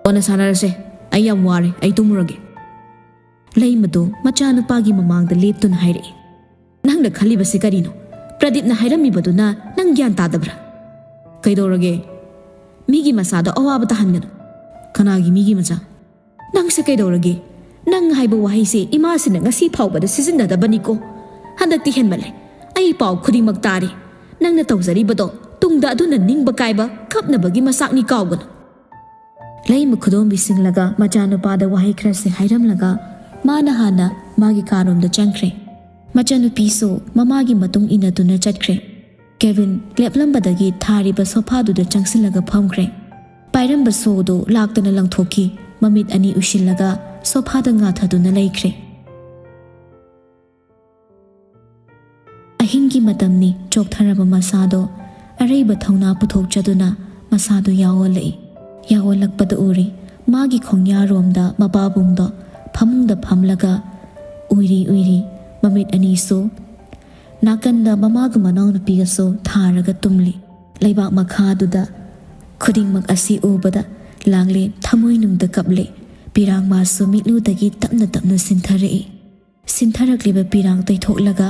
"ꯀꯣꯟꯅ ꯁꯥꯟꯅꯔꯁꯦ, ꯑꯩ ꯌꯥꯝ ꯋꯥꯔꯦ, ꯑꯩ ꯇꯨꯝꯃꯨꯔꯒꯦ"꯫ ꯂꯩꯃꯗꯣ ꯃꯆꯥꯅꯨꯄꯥꯒꯤ ꯃꯃꯥꯡꯗ ꯂꯦꯞꯇꯨꯅ ꯍꯥꯏꯔꯛꯏ, "ꯅꯪꯅ ꯈꯜꯂꯤꯕꯁꯤ ꯀꯔꯤꯅꯣ? ꯄ꯭ꯔꯗꯤꯞꯅ ꯍꯥꯏꯔꯝꯃꯤꯕꯗꯨꯅ ꯅꯪ ꯒ꯭ꯌꯥꯟ ꯇꯥꯗꯕ꯭ꯔꯥ? ꯀꯩꯗꯧꯔꯒꯦ? ꯃꯤꯒꯤ ꯃꯆꯥꯗ ꯑꯋꯥꯕ ꯇꯥꯍꯟꯒꯅꯨ"꯫ "ꯀꯅꯥꯒꯤ ꯃꯤꯒꯤ ꯃꯆꯥ?" "ꯅꯪꯁꯦ ꯀꯩꯗꯧꯔꯒꯦ? ꯅꯪ ꯍꯥꯏꯕ ꯋꯥꯍꯩꯁꯦ ꯏꯃꯥꯁꯤꯅ ꯉꯁꯤ ꯐꯥꯎꯕꯗ ꯁꯤꯖꯤꯟꯅꯗꯕꯅꯤꯀꯣ꯫ ꯍꯟꯗꯛꯇꯤ ꯍꯦꯟꯃꯜꯂꯦ꯫ ꯑꯩ ꯄꯥꯎ ꯈꯨꯗꯤꯡꯃꯛ ꯇꯥꯔꯦ꯫ ꯅꯪꯅ ꯇꯧꯖꯔꯤꯕꯗꯣ ꯇꯨꯡꯗ ꯑꯗꯨꯅ ꯅꯤꯡꯕ ꯀꯥꯏꯕ, ꯀꯞꯅꯕꯒꯤ ꯃꯆꯥꯛꯅꯤ, ꯀꯥꯎꯒꯅꯨ"꯫ ꯂꯩꯃ ꯈꯨꯗꯣꯝꯕꯤ ꯁꯤꯡꯂꯒ ꯃꯆꯥꯅꯨꯄꯥꯗ ꯋꯥꯍꯩ ꯈꯔꯁꯦ ꯍꯥꯏꯔꯝꯂꯒ ꯃꯥꯅ ꯍꯥꯟꯅ ꯃꯥꯒꯤ ꯀꯥꯔꯣꯝꯗ ꯆꯪꯈ꯭ꯔꯦ꯫ ꯃꯆꯥꯅꯨꯄꯤꯁꯨ ꯃꯃꯥꯒꯤ ꯃꯇꯨꯡ ꯏꯟꯅꯗꯨꯅ ꯆꯠꯈ꯭ꯔꯦ꯫ ꯀꯦꯚꯤꯟ ꯂꯦꯞꯂꯝꯕꯗꯒꯤ ꯊꯥꯔꯤꯕ ꯁꯣꯐꯥꯗꯨꯗ ꯆꯪꯁꯤꯜꯂꯒ ꯐꯝꯈ꯭ꯔꯦ꯫ ꯄꯥꯏꯔꯝꯕ ꯁꯣꯗꯨ ꯂꯥꯛꯇꯅ ꯂꯪꯊꯣꯛꯈꯤ꯫ ꯃꯃꯤꯠ ꯑꯅꯤ ꯎꯏꯁꯤꯜꯂꯒ ꯁꯣꯐꯥꯗ ꯉꯥꯊꯗꯨꯅ ꯂꯩꯈ꯭ꯔꯦ꯫ ꯑꯍꯤꯡꯒꯤ ꯃꯇꯝꯅꯤ꯫ ꯆꯣꯛꯊꯔꯕ ꯃꯁꯥꯗꯣ ꯑꯔꯩꯕ ꯊꯧꯅꯥ ꯄꯨꯊꯣꯛꯆꯗꯨꯅ ꯃꯁꯥꯗꯣ ꯌꯥꯑꯣꯜꯂꯛꯏ꯫ ꯌꯥꯑꯣꯜꯂꯛꯄꯗ ꯎꯔꯤ, ꯃꯥꯒꯤ ꯈꯣꯡꯌꯥꯔꯣꯝꯗ ꯃꯄꯥꯕꯨꯡꯗꯣ ꯐꯃꯨꯡꯗ ꯐꯝꯂꯒ ꯎꯏꯔꯤ ꯎꯏꯔꯤ ꯃꯃꯤꯠ ꯑꯅꯤꯁꯨ ꯅꯥꯀꯟꯗ ꯃꯃꯥꯒ ꯃꯅꯥꯎꯅꯨꯄꯤꯒꯁꯨ ꯊꯥꯔꯒ ꯇꯨꯝꯂꯤ꯫ ꯂꯩꯕꯥꯛ ꯃꯈꯥꯗꯨꯗ ꯈꯨꯗꯤꯡꯃꯛ ꯑꯁꯤ ꯎꯕꯗ ꯂꯥꯡꯂꯦꯟ ꯊꯃꯣꯏꯅꯨꯡꯗ ꯀꯞꯂꯦ꯫ ꯄꯤꯔꯥꯡ ꯃꯥꯁꯨ ꯃꯤꯠꯂꯨꯗꯒꯤ ꯇꯞꯅ ꯇꯞꯅ ꯁꯤꯟꯊꯔꯛꯏ꯫ ꯁꯤꯟꯊꯔꯛꯂꯤꯕ ꯄꯤꯔꯥꯡ ꯇꯩꯊꯣꯛꯂꯒ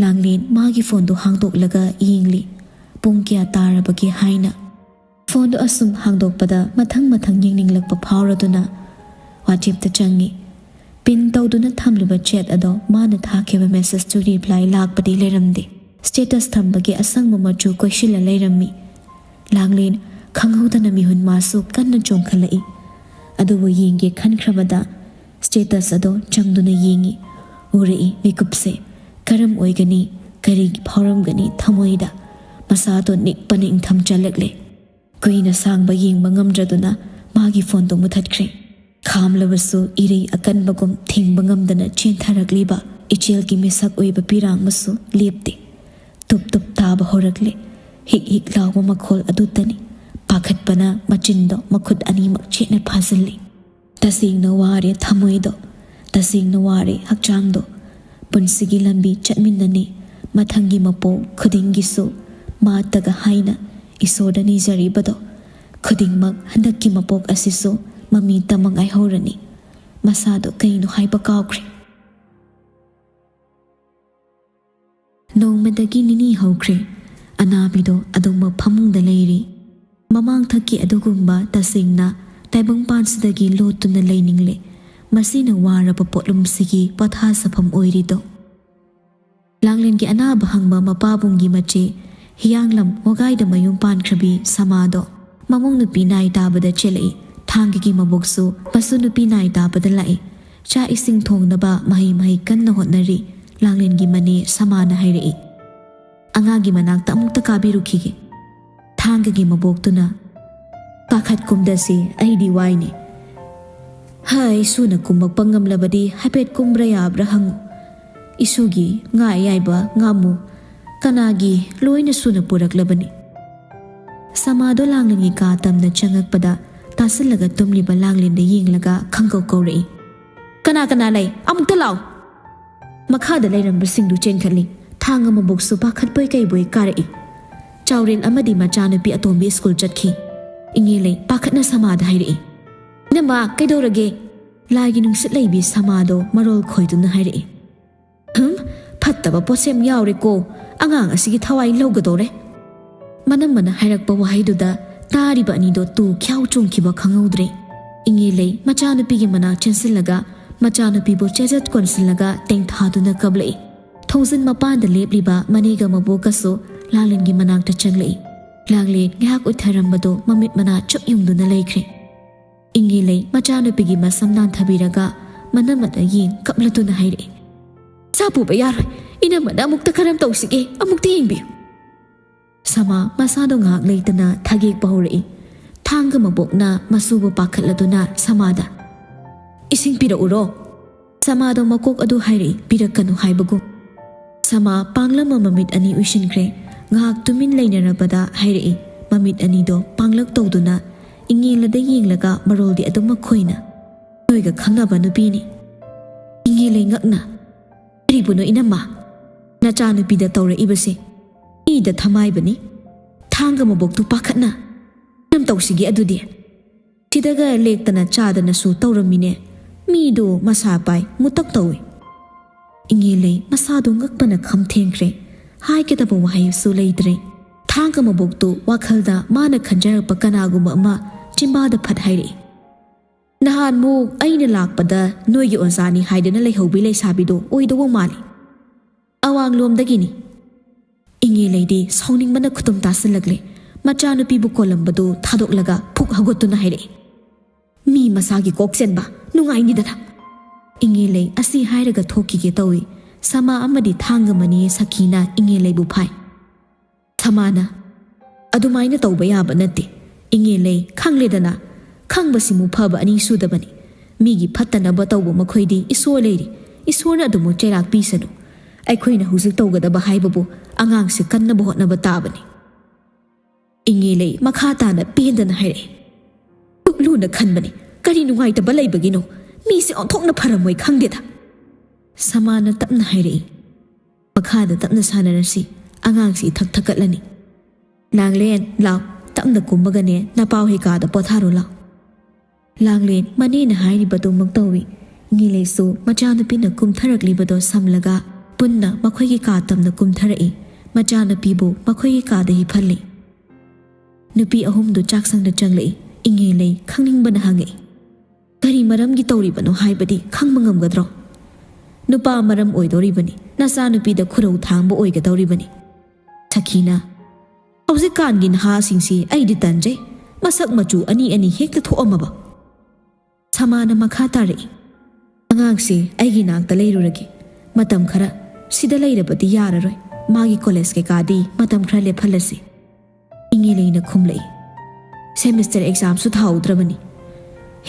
ꯂꯥꯡꯂꯦꯟ ꯃꯥꯒꯤ ꯐꯣꯟꯗꯨ ꯍꯥꯡꯗꯣꯛꯂꯒ ꯌꯦꯡꯂꯤ꯫ ꯄꯨꯡ ꯀꯌꯥ ꯇꯥꯔꯕꯒꯦ ꯍꯥꯏꯅ꯫ ꯐꯣꯟꯗꯨ ꯑꯁꯨꯝ ꯍꯥꯡꯗꯣꯛꯄꯗ ꯃꯊꯪ ꯃꯊꯪ ꯌꯦꯡꯅꯤꯡꯂꯛꯄ ꯐꯥꯎꯔꯗꯨꯅ WhatsApp-ꯇ ꯆꯪꯉꯤ꯫ Pin ꯇꯧꯗꯨꯅ ꯊꯝꯂꯤꯕ chat ꯑꯗꯣ ꯃꯥꯅ ꯊꯥꯈꯤꯕ message-ꯇꯨ reply ꯂꯥꯛꯄꯗꯤ ꯂꯩꯔꯝꯗꯦ꯫ Status ꯊꯝꯕꯒꯤ ꯑꯁꯪꯕ ꯃꯆꯨ ꯀꯣꯏꯁꯤꯜꯂ ꯂꯩꯔꯝꯃꯤ꯫ ꯂꯥꯡꯂꯦꯟ ꯈꯪꯍꯧꯗꯅ ꯃꯤꯍꯨꯟ ꯃꯥꯁꯨ ꯀꯟꯅ ꯆꯣꯡꯈꯠꯂꯛꯏ꯫ ꯑꯗꯨꯕꯨ ꯌꯦꯡꯒꯦ ꯈꯟꯈ꯭ꯔꯕꯗ status ꯑꯗꯣ ꯆꯪꯗꯨꯅ ꯌꯦꯡꯉꯤ꯫ ꯎꯔꯛꯏ ꯃꯤꯀꯨꯞꯁꯦ꯫ ꯀꯔꯝ ꯑꯣꯏꯒꯅꯤ? ꯀꯔꯤꯒꯤ ꯐꯥꯎꯔꯝꯒꯅꯤ ꯊꯃꯣꯏꯗ? ꯃꯁꯥꯗꯣ ꯅꯤꯛꯄꯅ ꯏꯪꯊꯝ ꯆꯜꯂꯛꯂꯦ꯫ ꯀꯨꯏꯅ ꯁꯥꯡꯕ ꯌꯦꯡꯕ ꯉꯝꯗ꯭ꯔꯗꯨꯅ ꯃꯥꯒꯤ ꯐꯣꯟꯗꯨ ꯃꯨꯊꯠꯈ꯭ꯔꯦ꯫ ꯈꯥꯝꯂꯕꯁꯨ ꯏꯔꯩ ꯑꯀꯟꯕꯒꯨꯝ ꯊꯤꯡꯕ ꯉꯝꯗꯅ ꯆꯦꯟꯊꯔꯛꯂꯤꯕ ꯏꯆꯦꯜꯒꯤ ꯃꯤꯁꯛ ꯑꯣꯏꯕ ꯄꯤꯔꯥꯡ ꯑꯃꯁꯨ ꯂꯦꯞꯇꯦ꯫ ꯇꯨꯞ ꯇꯨꯞ ꯇꯥꯕ ꯍꯧꯔꯛꯂꯦ꯫ ꯍꯤꯛ ꯍꯤꯛ ꯂꯥꯎꯕ ꯃꯈꯣꯜ ꯑꯗꯨꯇꯅꯤ꯫ ꯄꯥꯈꯠꯄꯅ ꯃꯆꯤꯟꯗꯣ ꯃꯈꯨꯠ ꯑꯅꯤꯃꯛ ꯆꯦꯠꯅ ꯐꯥꯖꯤꯜꯂꯤ꯫ ꯇꯁꯦꯡꯅ ꯋꯥꯔꯦ ꯊꯃꯣꯏꯗꯣ, ꯇꯁꯦꯡꯅ ꯋꯥꯔꯦ ꯍꯛꯆꯥꯡꯗꯣ꯫ ꯄꯨꯟꯁꯤꯒꯤ ꯂꯝꯕꯤ ꯆꯠꯃꯤꯟꯅꯅꯤ, ꯃꯊꯪꯒꯤ ꯃꯄꯣꯛ ꯈꯨꯗꯤꯡꯒꯤꯁꯨ ꯃꯥꯇꯒ ꯍꯥꯏꯅ ꯏꯁꯣꯔꯗ ꯅꯤꯖꯔꯤꯕꯗꯣ ꯈꯨꯗꯤꯡꯃꯛ ꯍꯟꯗꯛꯀꯤ ꯃꯄꯣꯛ ꯑꯁꯤꯁꯨ ꯃꯃꯤ ꯇꯝꯃꯉꯥꯏ ꯍꯧꯔꯅꯤ꯫ ꯃꯁꯥꯗꯣ ꯀꯩꯅꯣ ꯍꯥꯏꯕ ꯀꯥꯎꯈ꯭ꯔꯦ꯫ ꯅꯣꯡꯃꯗꯒꯤ ꯅꯤꯅꯤ ꯍꯧꯈ꯭ꯔꯦ꯫ ꯑꯅꯥꯕꯤꯗꯣ ꯑꯗꯨꯃꯛ ꯐꯃꯨꯡꯗ ꯂꯩꯔꯤ꯫ ꯃꯃꯥꯡꯊꯛꯀꯤ ꯑꯗꯨꯒꯨꯝꯕ ꯇꯁꯦꯡꯅ ꯇꯥꯏꯕꯪꯄꯥꯟꯁꯤꯗꯒꯤ ꯂꯣꯠꯇꯨꯅ ꯂꯩꯅꯤꯡꯂꯦ꯫ ꯃꯁꯤꯅ ꯋꯥꯔꯕ ꯄꯣꯠꯂꯨꯝꯁꯤꯒꯤ ꯄꯣꯊꯥꯁꯐꯝ ꯑꯣꯏꯔꯤꯗꯣ꯫ ꯂꯥꯡꯂꯦꯟꯒꯤ ꯑꯅꯥꯕ ꯍꯪꯕ ꯃꯄꯥꯕꯨꯡꯒꯤ ꯃꯆꯦ ꯍꯤꯌꯥꯡꯂꯝ ꯋꯥꯒꯥꯏꯗ ꯃꯌꯨꯝ ꯄꯥꯟꯈ꯭ꯔꯕꯤ ꯁꯃꯥꯗꯣ ꯃꯃꯧ ꯅꯨꯄꯤ ꯅꯥꯏ ꯇꯥꯕꯗ ꯆꯦꯜꯂꯛꯏ꯫ ꯊꯥꯡꯒꯒꯤ ꯃꯕꯣꯛꯁꯨ ꯃꯁꯨ ꯅꯨꯄꯤ ꯅꯥꯏ ꯇꯥꯕꯗ ꯂꯥꯛꯏ꯫ ꯆꯥꯛ ꯏꯁꯤꯡ ꯊꯣꯡꯅꯕ ꯃꯍꯩ ꯃꯍꯩ ꯀꯟꯅ ꯍꯣꯠꯅꯔꯤ꯫ ꯂꯥꯡꯂꯦꯟꯒꯤ ꯃꯅꯦ ꯁꯃꯥꯅ ꯍꯥꯏꯔꯛꯏ, "ꯑꯉꯥꯡꯒꯤ ꯃꯅꯥꯛꯇ ꯑꯃꯨꯛꯇ ꯀꯥꯕꯤꯔꯨꯈꯤꯒꯦ꯫" ꯊꯥꯡꯒꯒꯤ ꯃꯕꯣꯛꯇꯨꯅ, "ꯀꯥꯈꯠ ꯀꯨꯝꯗꯁꯤ, ꯑꯩꯗꯤ ꯋꯥꯏꯅꯦ꯫ ꯍꯥꯏ, ꯁꯨꯅ ꯀꯨꯝꯃꯛꯄ ꯉꯝꯂꯕꯗꯤ ꯍꯥꯏꯐꯦꯠ ꯀꯨꯝꯕ꯭ꯔꯥ ꯌꯥꯕ꯭ꯔꯥ ꯍꯪꯉꯨ꯫ ꯏꯁꯨꯒꯤ ꯉꯥ ꯑꯌꯥꯏꯕ, ꯉꯥꯃꯨ, ꯀꯅꯥꯒꯤ ꯂꯣꯏꯅ ꯁꯨꯅ ꯄꯨꯔꯛꯂꯕꯅꯤ꯫ ꯁꯃꯥꯗꯣ ꯂꯥꯡꯂꯦꯟꯒꯤ ꯀꯥ ꯇꯝꯅ ꯆꯪꯉꯛꯄꯗ ꯇꯥꯁꯤꯜꯂꯒ ꯇꯨꯝꯂꯤꯕ ꯂꯥꯡꯂꯦꯟꯗ ꯌꯦꯡꯂꯒ ꯈꯪꯀꯧ ꯀꯧꯔꯛꯏ, "ꯀꯅꯥ ꯀꯅꯥ ꯂꯩ? ꯑꯃꯨꯛꯇ ꯂꯥꯎ!" ꯃꯈꯥꯗ ꯂꯩꯔꯝꯕꯁꯤꯡꯗꯨ ꯆꯦꯟꯈꯠꯂꯤ꯫ ꯊꯥꯡꯒ ꯃꯕꯣꯛꯁꯨ ꯄꯥꯈꯠꯄꯣꯏ ꯀꯩꯕꯣꯏ ꯀꯥꯔꯛꯏ꯫ ꯆꯥꯎꯔꯦꯜ ꯑꯃꯗꯤ ꯃꯆꯥꯅꯨꯄꯤ ꯑꯇꯣꯝꯕꯤ ꯁ꯭ꯀꯨꯜ ꯆꯠꯈꯤ꯫ ꯏꯉꯦꯂꯩ ꯄꯥꯈꯠꯅ ꯁꯃꯥꯗ ꯍꯥꯏꯔꯛꯏ, "ꯏꯅꯝꯃ, ꯀꯩꯗꯧꯔꯒꯦ?" ꯂꯥꯏꯒꯤ ꯅꯨꯡꯁꯤꯠ ꯂꯩꯕꯤ ꯁꯃꯥꯗꯣ ꯃꯔꯣꯜ ꯈꯣꯏꯗꯨꯅ ꯍꯥꯏꯔꯛꯏ, "ꯍꯝ, ꯐꯠꯇꯕ ꯄꯣꯠꯁꯦꯝ ꯌꯥꯎꯔꯦꯀꯣ꯫ ꯑꯉꯥꯡ ꯑꯁꯤꯒꯤ ꯊꯋꯥꯏ ꯂꯧꯒꯗꯧꯔꯦ꯫" ꯃꯅꯝꯃꯅ ꯍꯥꯏꯔꯛꯄ ꯋꯥꯍꯩꯗꯨꯗ ꯇꯥꯔꯤꯕ ꯑꯅꯤꯗꯣ ꯇꯨ ꯈ꯭ꯌꯥꯎ ꯆꯣꯡꯈꯤꯕ ꯈꯪꯍꯧꯗ꯭ꯔꯦ꯫ ꯏꯉꯦꯂꯩ ꯃꯆꯥꯅꯨꯄꯤꯒꯤ ꯃꯅꯥꯛ ꯆꯦꯟꯁꯤꯜꯂꯒ ꯃꯆꯥꯅꯨꯄꯤꯕꯨ ꯆꯦꯖꯠ ꯀꯣꯟꯁꯤꯜꯂꯒ ꯇꯦꯡꯊꯥꯗꯨꯅ ꯀꯞꯂꯛꯏ꯫ ꯊꯣꯡꯖꯤꯟ ꯃꯄꯥꯟꯗ ꯂꯦꯞꯂꯤꯕ ꯃꯅꯦꯒ ꯃꯕꯣꯛꯀꯁꯨ ꯂꯥꯡꯂꯦꯟꯒꯤ ꯃꯅꯥꯛꯇ ꯆꯪꯂꯛꯏ꯫ ꯂꯥꯡꯂꯦꯟ ꯉꯥꯏꯍꯥꯛ ꯎꯏꯊꯔꯝꯕꯗꯣ ꯃꯃꯤꯠ ꯃꯅꯥ ꯆꯨꯞ ꯌꯨꯡꯗꯨꯅ ꯂꯩꯈ꯭ꯔꯦ꯫ ꯏꯉꯦꯂꯩ ꯃꯆꯥꯅꯨꯄꯤꯒꯤ ꯃꯁꯝ ꯅꯥꯟꯊꯕꯤꯔꯒ ꯃꯅꯝꯃꯗ ꯌꯦꯡ ꯀꯞꯂꯗꯨꯅ ꯍꯥꯏꯔꯛꯏ, "ꯁꯥ ꯄꯨꯕ ꯌꯥꯔꯣꯏ꯫ ꯏꯅꯝꯃꯅ ꯑꯃꯨꯛꯇ ꯀꯔꯝ ꯇꯧꯁꯤꯒꯦ? ꯑꯃꯨꯛꯇ ꯌꯦꯡꯕꯤꯌꯨ꯫" ꯁꯃꯥ ꯃꯁꯥꯗꯣ ꯉꯥꯏꯍꯥꯛ ꯂꯩꯇꯅ ꯊꯥꯒꯦꯛꯄ ꯍꯧꯔꯛꯏ꯫ ꯊꯥꯡꯒ ꯃꯕꯣꯛꯅ ꯃꯁꯨꯕꯨ ꯄꯥꯈꯠꯂꯗꯨꯅ ꯁꯃꯥꯗ, "ꯏꯁꯤꯡ ꯄꯤꯔꯛꯎꯔꯣ?" ꯁꯃꯥꯗꯣ ꯃꯀꯣꯛ ꯑꯗꯨ ꯍꯥꯏꯔꯛꯏ, ꯄꯤꯔꯛꯀꯅꯨ ꯍꯥꯏꯕꯒꯨꯝ꯫ ꯁꯃꯥ ꯄꯥꯡꯂꯝꯃ ꯃꯃꯤꯠ ꯑꯅꯤ ꯎꯏꯁꯤꯟꯈ꯭ꯔꯦ꯫ ꯉꯥꯏꯍꯥꯛ ꯇꯨꯃꯤꯟ ꯂꯩꯅꯔꯕꯗ ꯍꯥꯏꯔꯛꯏ, ꯃꯃꯤꯠ ꯑꯅꯤꯗꯣ ꯄꯥꯡꯂꯛ ꯇꯧꯗꯨꯅ ꯏꯉꯦꯜꯂꯗ ꯌꯦꯡꯂꯒ ꯃꯔꯣꯜꯗꯤ ꯑꯗꯨꯝꯃꯛ ꯈꯣꯏꯅ, "ꯅꯣꯏꯒ ꯈꯪꯅꯕ ꯅꯨꯄꯤꯅꯤ꯫" ꯏꯉꯦꯜꯂꯩ ꯉꯛꯅ, "ꯀꯔꯤꯕꯨꯅꯣ ꯏꯅꯝꯃ? ꯅꯆꯥꯅꯨꯄꯤꯗ ꯇꯧꯔꯛꯏꯕꯁꯦ ꯃꯤꯗ ꯊꯃꯥꯏꯕꯅꯤ꯫ ꯊꯥꯡꯒ ꯃꯕꯣꯛꯇꯨ ꯄꯥꯈꯠꯅ ꯀꯔꯝ ꯇꯧꯁꯤꯒꯦ ꯑꯗꯨꯗꯤ? ꯁꯤꯗꯒ ꯂꯦꯛꯇꯅ ꯆꯥꯗꯅꯁꯨ ꯇꯧꯔꯝꯃꯤꯅꯦ꯫ ꯃꯤꯗꯣ ꯃꯁꯥ ꯄꯥꯏ, ꯃꯨꯇꯛ ꯇꯧꯏ꯫" ꯏꯉꯦꯜꯂꯩ ꯃꯁꯥꯗꯣ ꯉꯛꯄꯅ ꯈꯝ ꯊꯦꯡꯈ꯭ꯔꯦ꯫ ꯍꯥꯏꯒꯗꯕ ꯋꯥꯍꯩꯁꯨ ꯂꯩꯇ꯭ꯔꯦ꯫ ꯊꯥꯡꯒ ꯃꯕꯣꯛꯇꯨ ꯋꯥꯈꯜꯗ ꯃꯥꯅ ꯈꯟꯖꯔꯛꯄ ꯀꯅꯥꯒꯨꯝꯕ ꯑꯃ ꯆꯤꯝꯕꯥꯗ ꯐꯠ ꯍꯥꯏꯔꯛꯏ, "ꯅꯍꯥꯟꯃꯨꯛ ꯑꯩꯅ ꯂꯥꯛꯄꯗ ꯅꯣꯏꯒꯤ ꯑꯣꯖꯥꯅꯤ ꯍꯥꯏꯗꯅ ꯂꯩꯍꯧꯕꯤ ꯂꯩꯁꯥꯕꯤꯗꯣ ꯑꯣꯏꯗꯧꯕ ꯃꯥꯜꯂꯤ꯫ ꯑꯋꯥꯡꯂꯣꯝꯗꯒꯤꯅꯤ꯫" ꯏꯉꯦꯜꯂꯩꯗꯤ ꯁꯥꯎꯅꯤꯡꯕꯅ ꯈꯨꯇꯨꯝ ꯇꯥꯁꯤꯜꯂꯛꯂꯦ꯫ ꯃꯆꯥꯅꯨꯄꯤꯕꯨ ꯀꯣꯜꯂꯝꯕꯗꯨ ꯊꯥꯗꯣꯛꯂꯒ ꯐꯨꯛ ꯍꯧꯒꯠꯇꯨꯅ ꯍꯥꯏꯔꯛꯏ, "ꯃꯤ ꯃꯁꯥꯒꯤ ꯀꯣꯛ ꯆꯦꯟꯕ ꯅꯨꯡꯉꯥꯏꯅꯤꯗꯅ꯫" ꯏꯉꯦꯜꯂꯩ ꯑꯁꯤ ꯍꯥꯏꯔꯒ ꯊꯣꯛꯈꯤꯒꯦ ꯇꯧꯏ꯫ ꯁꯃꯥ ꯑꯃꯗꯤ ꯊꯥꯡꯒ ꯃꯅꯤ ꯁꯈꯤꯅ ꯏꯉꯦꯜꯂꯩꯕꯨ ꯐꯥꯏ꯫ ꯁꯃꯥꯅ, "ꯑꯗꯨꯃꯥꯏꯅ ꯇꯧꯕ ꯌꯥꯕ ꯅꯠꯇꯦ꯫ ꯏꯉꯦꯜꯂꯩ, ꯈꯪꯂꯦꯗꯅ, ꯈꯪꯕꯁꯤꯃꯨ ꯐꯕ ꯑꯅꯤ ꯁꯨꯗꯕꯅꯤ꯫ ꯃꯤꯒꯤ ꯐꯠꯇꯅꯕ ꯇꯧꯕ ꯃꯈꯣꯏꯗꯤ ꯏꯁꯣꯔ ꯂꯩꯔꯤ, ꯏꯁꯣꯔꯅ ꯑꯗꯨꯃꯛ ꯆꯩꯔꯥꯛ ꯄꯤꯁꯅꯨ꯫ ꯑꯩꯈꯣꯏꯅ ꯍꯧꯖꯤꯛ ꯇꯧꯒꯗꯕ ꯍꯥꯏꯕꯕꯨ ꯑꯉꯥꯡꯁꯦ ꯀꯟꯅꯕ ꯍꯣꯠꯅꯕ ꯇꯥꯕꯅꯤ꯫ ꯏꯉꯦꯂꯩ ꯃꯈꯥ ꯇꯥꯅ ꯄꯦꯟꯗꯅ ꯍꯥꯏꯔꯛꯏ꯫ ꯄꯨꯛꯂꯨꯅ ꯈꯟꯕꯅꯤ, "ꯀꯔꯤ ꯅꯨꯡꯉꯥꯏꯇꯕ ꯂꯩꯕꯒꯤꯅꯣ? ꯃꯤꯁꯦ ꯑꯣꯟꯊꯣꯛꯅ ꯐꯔꯝꯃꯣꯏ ꯈꯪꯗꯦꯗ꯫" ꯁꯃꯥꯅ ꯇꯞꯅ ꯍꯥꯏꯔꯛꯏ꯫ "ꯃꯈꯥꯗ ꯇꯞꯅ ꯁꯥꯟꯅꯔꯁꯤ, ꯑꯉꯥꯡꯁꯤ ꯏꯊꯛ ꯊꯛꯀꯠꯂꯅꯤ꯫ ꯂꯥꯡꯂꯦꯟ, ꯂꯥꯎ, ꯇꯞꯅ ꯀꯨꯝꯃꯒꯅꯦ ꯅꯄꯥ ꯍꯣꯏ ꯀꯥꯗ ꯄꯣꯊꯥꯔꯣ ꯂꯥꯎ꯫" ꯂꯥꯡꯂꯦꯟ ꯃꯅꯦꯅ ꯍꯥꯏꯔꯤꯕꯗꯨꯃꯛ ꯇꯧꯏ꯫ ꯏꯉꯦꯂꯩꯁꯨ ꯃꯆꯥꯅꯨꯄꯤꯅ ꯀꯨꯝꯊꯔꯛꯂꯤꯕꯗꯣ ꯁꯝꯂꯒ ꯄꯨꯟꯅ ꯃꯈꯣꯏꯒꯤ ꯀꯥ ꯇꯝꯅ ꯀꯨꯝꯊꯔꯛꯏ꯫ ꯃꯆꯥꯅꯨꯄꯤꯕꯨ ꯃꯈꯣꯏꯒꯤ ꯀꯥꯗ ꯍꯤꯞꯍꯜꯂꯤ꯫ ꯅꯨꯄꯤ ꯑꯍꯨꯝꯗꯨ ꯆꯥꯛꯁꯪꯗ ꯆꯪꯂꯛꯏ꯫ ꯏꯉꯦꯂꯩ ꯈꯪꯅꯤꯡꯕꯅ ꯍꯪꯉꯛꯏ, "ꯀꯔꯤ ꯃꯔꯝꯒꯤ ꯇꯧꯔꯤꯕꯅꯣ ꯍꯥꯏꯕꯗꯤ ꯈꯪꯕ ꯉꯝꯒꯗ꯭ꯔꯣ? ꯅꯨꯄꯥ ꯃꯔꯝ ꯑꯣꯏꯗꯧꯔꯤꯕꯅꯤ꯫ ꯅꯆꯥꯅꯨꯄꯤꯗ ꯈꯨꯔꯧ ꯊꯥꯡꯕ ꯑꯣꯏꯒꯗꯧꯔꯤꯕꯅꯤ꯫" ꯁꯈꯤꯅ, "ꯍꯧꯖꯤꯛꯀꯥꯟꯒꯤ ꯅꯍꯥꯁꯤꯡꯁꯤ ꯑꯩꯗꯤ ꯇꯟꯖꯩ꯫ ꯃꯁꯛ ꯃꯆꯨ ꯑꯅꯤ ꯑꯅꯤ ꯍꯦꯛꯇ ꯊꯣꯛꯑꯝꯃꯕ꯫" ꯁꯃꯥꯅ ꯃꯈꯥ ꯇꯥꯔꯛꯏ, "ꯑꯉꯥꯡꯁꯤ ꯑꯩꯒꯤ ꯅꯥꯛꯇ ꯂꯩꯔꯨꯔꯒꯦ꯫ ꯃꯇꯝ ꯈꯔ ꯁꯤꯗ ꯂꯩꯔꯕꯗꯤ ꯌꯥꯔꯔꯣꯏ꯫ ꯃꯥꯒꯤ ꯀꯣꯂꯦꯖ ꯀꯩꯀꯥꯗꯤ ꯃꯇꯝ ꯈꯔ ꯂꯦꯞꯍꯜꯂꯁꯤ꯫" ꯏꯉꯦꯂꯩꯅ ꯈꯨꯝꯂꯛꯏ, "ꯁꯦꯃꯤꯁꯇꯔ ꯑꯦꯛꯖꯥꯝꯁꯨ ꯊꯥꯍꯧꯗ꯭ꯔꯕꯅꯤ꯫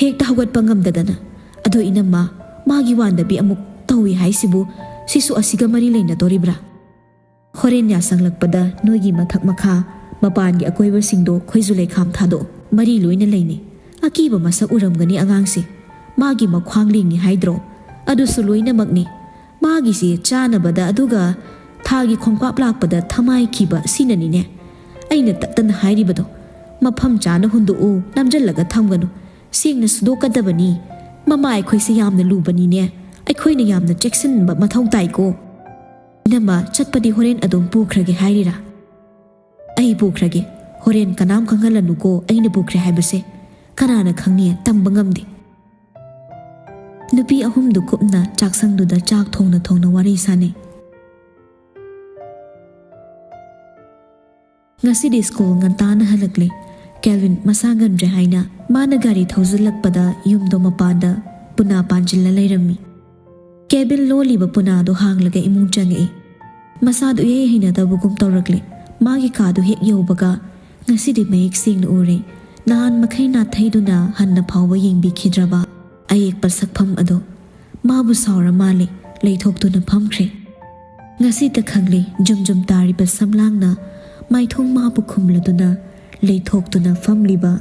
ꯍꯦꯛꯇ ꯍꯧꯒꯠꯄ ꯉꯝꯗꯗꯅ꯫ ꯑꯗꯣ ꯏꯅꯝꯃ, ꯃꯥꯒꯤ ꯋꯥꯟꯗꯕꯤ ꯑꯃꯨꯛ ꯇꯧꯏ ꯍꯥꯏꯁꯤꯕꯨ ꯁꯤꯁꯨ ꯑꯁꯤꯒ ꯃꯔꯤ ꯂꯩꯅꯗꯣꯔꯤꯕ꯭ꯔꯥ? ꯍꯣꯔꯦꯟ ꯌꯥꯁꯪꯂꯛꯄꯗ ꯅꯣꯏꯒꯤ ꯃꯊꯛ ꯃꯈꯥ, ꯃꯄꯥꯟꯒꯤ ꯑꯀꯣꯏꯕꯁꯤꯡꯗꯣ ꯈꯣꯏꯖꯨ ꯂꯩꯈꯥꯝ ꯊꯥꯗꯣꯛꯑꯣ꯫ ꯃꯔꯤ ꯂꯣꯏꯅ ꯂꯩꯅꯩ꯫ ꯑꯀꯤꯕ ꯃꯁꯛ ꯎꯔꯝꯒꯅꯤ ꯑꯉꯥꯡꯁꯦ꯫ ꯃꯥꯒꯤ ꯃꯈ꯭ꯋꯥꯡ ꯂꯦꯡꯉꯤ ꯍꯥꯏꯗ꯭ꯔꯣ? ꯑꯗꯨꯁꯨ ꯂꯣꯏꯅꯃꯛꯅꯤ꯫ ꯃꯥꯒꯤꯁꯦ ꯆꯥꯅꯕꯗ ꯑꯗꯨꯒ ꯊꯥꯒꯤ ꯈꯣꯡꯀꯥꯞ ꯂꯥꯛꯄꯗ ꯊꯃꯥꯏ ꯈꯤꯕ ꯁꯤꯅꯅꯤꯅꯦ꯫ ꯑꯩꯅ ꯇꯠꯇꯅ ꯍꯥꯏꯔꯤꯕꯗꯣ꯫ ꯃꯐꯝ ꯆꯥꯅ ꯍꯨꯟꯗꯣꯛꯎ, ꯅꯝꯖꯜꯂꯒ ꯊꯝꯒꯅꯨ꯫ ꯁꯦꯡꯅ ꯁꯨꯗꯣꯛꯀꯗꯕꯅꯤ꯫ ꯃꯃꯥ ꯑꯩꯈꯣꯏꯁꯦ ꯌꯥꯝꯅ ꯂꯨꯕꯅꯤꯅꯦ꯫ ꯑꯩꯈꯣꯏꯅ ꯌꯥꯝꯅ ꯆꯦꯛꯁꯤꯟꯕ ꯃꯊꯧ ꯇꯥꯏꯀꯣ꯫ ꯏꯅꯝꯃ, ꯆꯠꯄꯗꯤ ꯍꯣꯔꯦꯟ ꯑꯗꯨꯝ ꯄꯨꯈ꯭ꯔꯒꯦ ꯍꯥꯏꯔꯤꯔꯥ?" "ꯑꯩ ꯄꯨꯈ꯭ꯔꯒꯦ꯫ ꯍꯣꯔꯦꯟ ꯀꯅꯥꯝ ꯈꯪꯍꯜꯂꯅꯨꯀꯣ ꯑꯩꯅ ꯄꯨꯈ꯭ꯔꯦ ꯍꯥꯏꯕꯁꯦ꯫ ꯀꯅꯥꯅ ꯈꯪꯅꯤ, ꯇꯝꯕ ꯉꯝꯗꯦ꯫" ꯅꯨꯄꯤ ꯑꯍꯨꯝꯗꯨ ꯀꯨꯞꯅ ꯆꯥꯛꯁꯪꯗꯨꯗ ꯆꯥꯛ ꯊꯣꯡꯅ ꯊꯣꯡꯅ ꯋꯥꯔꯤ ꯁꯥꯅꯩ꯫ ꯉꯁꯤꯗꯤ ꯁ꯭ꯀꯨꯜ ꯉꯟꯇꯥꯅ ꯍꯜꯂꯛꯂꯦ꯫ ꯀꯦꯜꯚꯤꯟ ꯃꯁꯥ ꯉꯝꯗ꯭ꯔꯦ ꯍꯥꯏꯅ ꯃꯥꯅ ꯒꯥꯔꯤ ꯊꯧꯖꯤꯜꯂꯛꯄꯗ ꯌꯨꯝꯗꯣ ꯃꯄꯥꯟꯗ ꯄꯨꯅꯥ ꯄꯥꯟꯁꯤꯜꯂ ꯂꯩꯔꯝꯃꯤ꯫ ꯀꯦꯕꯤꯟ ꯂꯣꯜꯂꯤꯕ ꯄꯨꯅꯥꯗꯣ ꯍꯥꯡꯂꯒ ꯏꯃꯨꯡ ꯆꯪꯉꯛꯏ꯫ ꯃꯁꯥꯗꯨ ꯏꯍꯩ ꯍꯩꯅꯗꯕꯒꯨꯝ ꯇꯧꯔꯛꯂꯦ꯫ ꯃꯥꯒꯤ ꯀꯥꯗꯨ ꯍꯦꯛ ꯌꯧꯕꯒ ꯉꯁꯤꯗꯤ ꯃꯌꯦꯛ ꯁꯦꯡꯅ ꯎꯔꯦ꯫ ꯅꯍꯥꯟ ꯃꯈꯩ ꯅꯥꯊꯩꯗꯨꯅ ꯍꯟꯅ ꯐꯥꯎꯕ ꯌꯦꯡꯕꯤꯈꯤꯗ꯭ꯔꯕ꯫ ꯑꯌꯦꯛꯄ ꯁꯛꯐꯝ ꯑꯗꯣ ꯃꯥꯕꯨ ꯁꯥꯎꯔ ꯃꯥꯜꯂꯦ, ꯂꯩꯊꯣꯛꯇꯨꯅ ꯐꯝꯈ꯭ꯔꯦ꯫ ꯉꯁꯤꯇ ꯈꯪꯂꯦ, ꯖꯨꯝ ꯖꯨꯝ ꯇꯥꯔꯤꯕ ꯁꯝꯂꯥꯡꯅ ꯃꯥꯏꯊꯣꯡ ꯃꯥꯕꯨ ꯈꯨꯝꯂꯗꯨꯅ ꯂꯩꯊꯣꯛꯇꯨꯅ ꯐꯝꯂꯤꯕ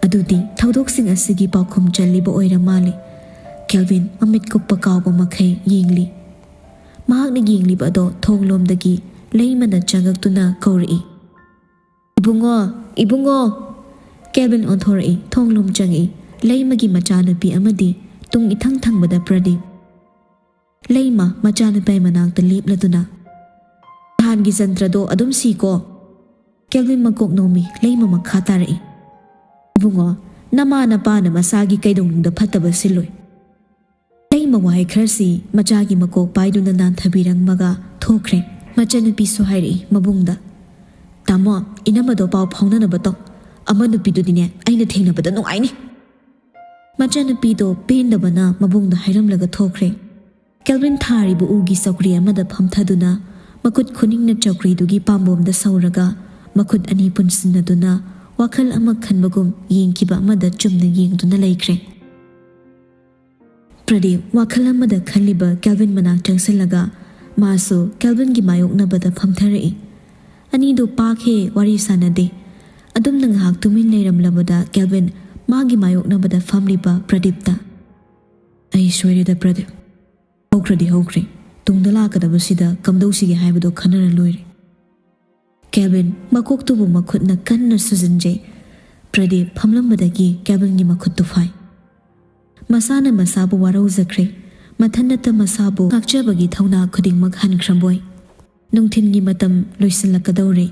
ꯑꯗꯨꯗꯤ ꯊꯧꯗꯣꯛꯁꯤꯡ ꯑꯁꯤꯒꯤ ꯄꯥꯎꯈꯨꯝ ꯆꯜꯂꯤꯕ ꯑꯣꯏꯔ ꯃꯥꯜꯂꯦ꯫ ꯀꯦꯜꯚꯤꯟ ꯃꯃꯤꯠ ꯀꯨꯞꯄ ꯀꯥꯎꯕ ꯃꯈꯩ ꯌꯦꯡꯂꯤ꯫ ꯃꯍꯥꯛꯅ ꯌꯦꯡꯂꯤꯕ ꯑꯗꯣ ꯊꯣꯡꯂꯣꯝꯗꯒꯤ ꯂꯩꯃꯅ ꯆꯪꯉꯛꯇꯨꯅ ꯀꯧꯔꯛꯏ, "ꯏꯕꯨꯡꯉꯣ, ꯏꯕꯨꯡꯉꯣ!" ꯀꯦꯜꯚꯤꯟ ꯑꯣꯟꯊꯣꯔꯛꯏ, ꯊꯣꯡꯂꯣꯝ ꯆꯪꯉꯛꯏ꯫ ꯂꯩꯃꯒꯤ ꯃꯆꯥꯅꯨꯄꯤ ꯑꯃꯗꯤ ꯇꯨꯡ ꯏꯊꯪ ꯊꯪꯕꯗ ꯄ꯭ꯔꯗꯤꯞ꯫ ꯂꯩꯃ ꯃꯆꯥꯅꯨꯄꯥꯒꯤ ꯃꯅꯥꯛꯇ ꯂꯦꯞꯂꯗꯨꯅ, "ꯅꯍꯥꯟꯒꯤ ꯖꯟꯇ꯭ꯔꯗꯣ ꯑꯗꯨꯝ ꯁꯤꯀꯣ?" ꯀꯦꯜꯚꯤꯟ ꯃꯀꯣꯛ ꯅꯣꯝꯃꯤ, ꯂꯩꯃ ꯃꯈꯥ ꯇꯥꯔꯛꯏ, "ꯏꯕꯨꯡꯉꯣ, ꯅꯃꯥ ꯅꯄꯥꯅ ꯃꯁꯥꯒꯤ ꯀꯩꯗꯧꯅꯨꯡꯗ ꯐꯠꯇꯕ ꯁꯤꯜꯂꯣꯏ꯫" ꯂꯩꯃ ꯋꯥꯍꯩ ꯈꯔꯁꯤ ꯃꯆꯥꯒꯤ ꯃꯀꯣꯛ ꯄꯥꯏꯗꯨꯅ ꯅꯥꯟꯊꯕꯤꯔꯝꯃꯒ ꯊꯣꯛꯈ꯭ꯔꯦ꯫ ꯃꯆꯟꯅꯨꯄꯤꯁꯨ ꯍꯥꯏꯔꯛꯏ ꯃꯕꯨꯡꯗ, "ꯇꯥꯃꯣ, ꯏꯅꯝꯃꯗꯣ ꯄꯥꯎ ꯐꯥꯎꯅꯅꯕ ꯇꯧ꯫ ꯑꯃ ꯅꯨꯄꯤꯗꯨꯗꯤꯅꯦ, ꯑꯩꯅ ꯊꯦꯡꯅꯕꯗ ꯅꯨꯡꯉꯥꯏꯅꯤ꯫" ꯃꯆꯟꯅꯨꯄꯤꯗꯣ ꯄꯦꯟꯗꯕꯅ ꯃꯕꯨꯡꯗ ꯍꯥꯏꯔꯝꯂꯒ ꯊꯣꯛꯈ꯭ꯔꯦ꯫ ꯀꯦꯜꯚꯤꯟ ꯊꯥꯔꯤꯕ ꯎꯒꯤ ꯆꯧꯀ꯭ꯔꯤ ꯑꯃꯗ ꯐꯝꯊꯗꯨꯅ ꯃꯈꯨꯠ ꯈꯨꯅꯤꯡꯅ ꯆꯧꯀ꯭ꯔꯤꯗꯨꯒꯤ ꯄꯥꯝꯕꯣꯝꯗ ꯁꯧꯔꯒ ꯃꯈꯨꯠ ꯑꯅꯤ ꯄꯨꯟꯁꯤꯟꯅꯗꯨꯅ ꯋꯥꯈꯜ ꯑꯃ ꯈꯟꯕꯒꯨꯝ ꯌꯦꯡꯈꯤꯕ ꯑꯃꯗ ꯆꯨꯝꯅ ꯌꯦꯡꯗꯨꯅ ꯂꯩꯈ꯭ꯔꯦ꯫ ꯄ꯭ꯔꯗꯤꯞ ꯋꯥꯈꯜ ꯑꯃꯗ ꯈꯜꯂꯤꯕ ꯀꯦꯜꯚꯤꯟ ꯃꯅꯥꯛ ꯆꯪꯁꯤꯜꯂꯒ ꯃꯥꯁꯨ ꯀꯦꯜꯚꯤꯟꯒꯤ ꯃꯥꯌꯣꯛꯅꯕꯗ ꯐꯝꯊꯔꯛꯏ꯫ ꯑꯅꯤꯗꯨ ꯄꯥꯛ ꯍꯦ ꯋꯥꯔꯤ ꯁꯥꯟꯅꯗꯦ꯫ ꯑꯗꯨꯝꯅ ꯉꯥꯏꯍꯥꯛ ꯇꯨꯃꯤꯟ ꯂꯩꯔꯝꯂꯕꯗ ꯀꯦꯜꯚꯤꯟ ꯃꯥꯒꯤ ꯃꯥꯌꯣꯛꯅꯕꯗ ꯐꯝꯂꯤꯕ ꯄ꯭ꯔꯗꯤꯞꯇ, "ꯑꯩ ꯁꯣꯏꯔꯦꯗ ꯄ꯭ꯔꯗꯤꯞ꯫ ꯍꯧꯈ꯭ꯔꯗꯤ ꯍꯧꯈ꯭ꯔꯦ꯫ ꯇꯨꯡꯗ ꯂꯥꯛꯀꯗꯕꯁꯤꯗ ꯀꯝꯗꯧꯁꯤꯒꯦ ꯍꯥꯏꯕꯗꯣ ꯈꯟꯅꯔ ꯂꯣꯏꯔꯦ꯫" ꯀꯦꯜꯚꯤꯟ ꯃꯀꯣꯛꯇꯨꯕꯨ ꯃꯈꯨꯠꯅ ꯀꯟꯅ ꯁꯨꯖꯤꯟꯖꯩ꯫ ꯄ꯭ꯔꯗꯤꯞ ꯐꯝꯂꯝꯕꯗꯒꯤ ꯀꯦꯜꯚꯤꯟꯒꯤ ꯃꯈꯨꯠꯇꯨ ꯐꯥꯏ꯫ ꯃꯁꯥꯅ ꯃꯁꯥꯕꯨ ꯋꯥꯔꯧꯖꯈ꯭ꯔꯦ꯫ ꯃꯊꯟꯅꯇ ꯃꯁꯥꯕꯨ ꯉꯥꯛꯆꯕꯒꯤ ꯊꯧꯅꯥ ꯈꯨꯗꯤꯡꯃꯛ ꯍꯟꯈ꯭ꯔꯕꯣꯏ꯫ ꯅꯨꯡꯊꯤꯟꯒꯤ ꯃꯇꯝ ꯂꯣꯏꯁꯤꯜꯂꯛꯀꯗꯧꯔꯦ꯫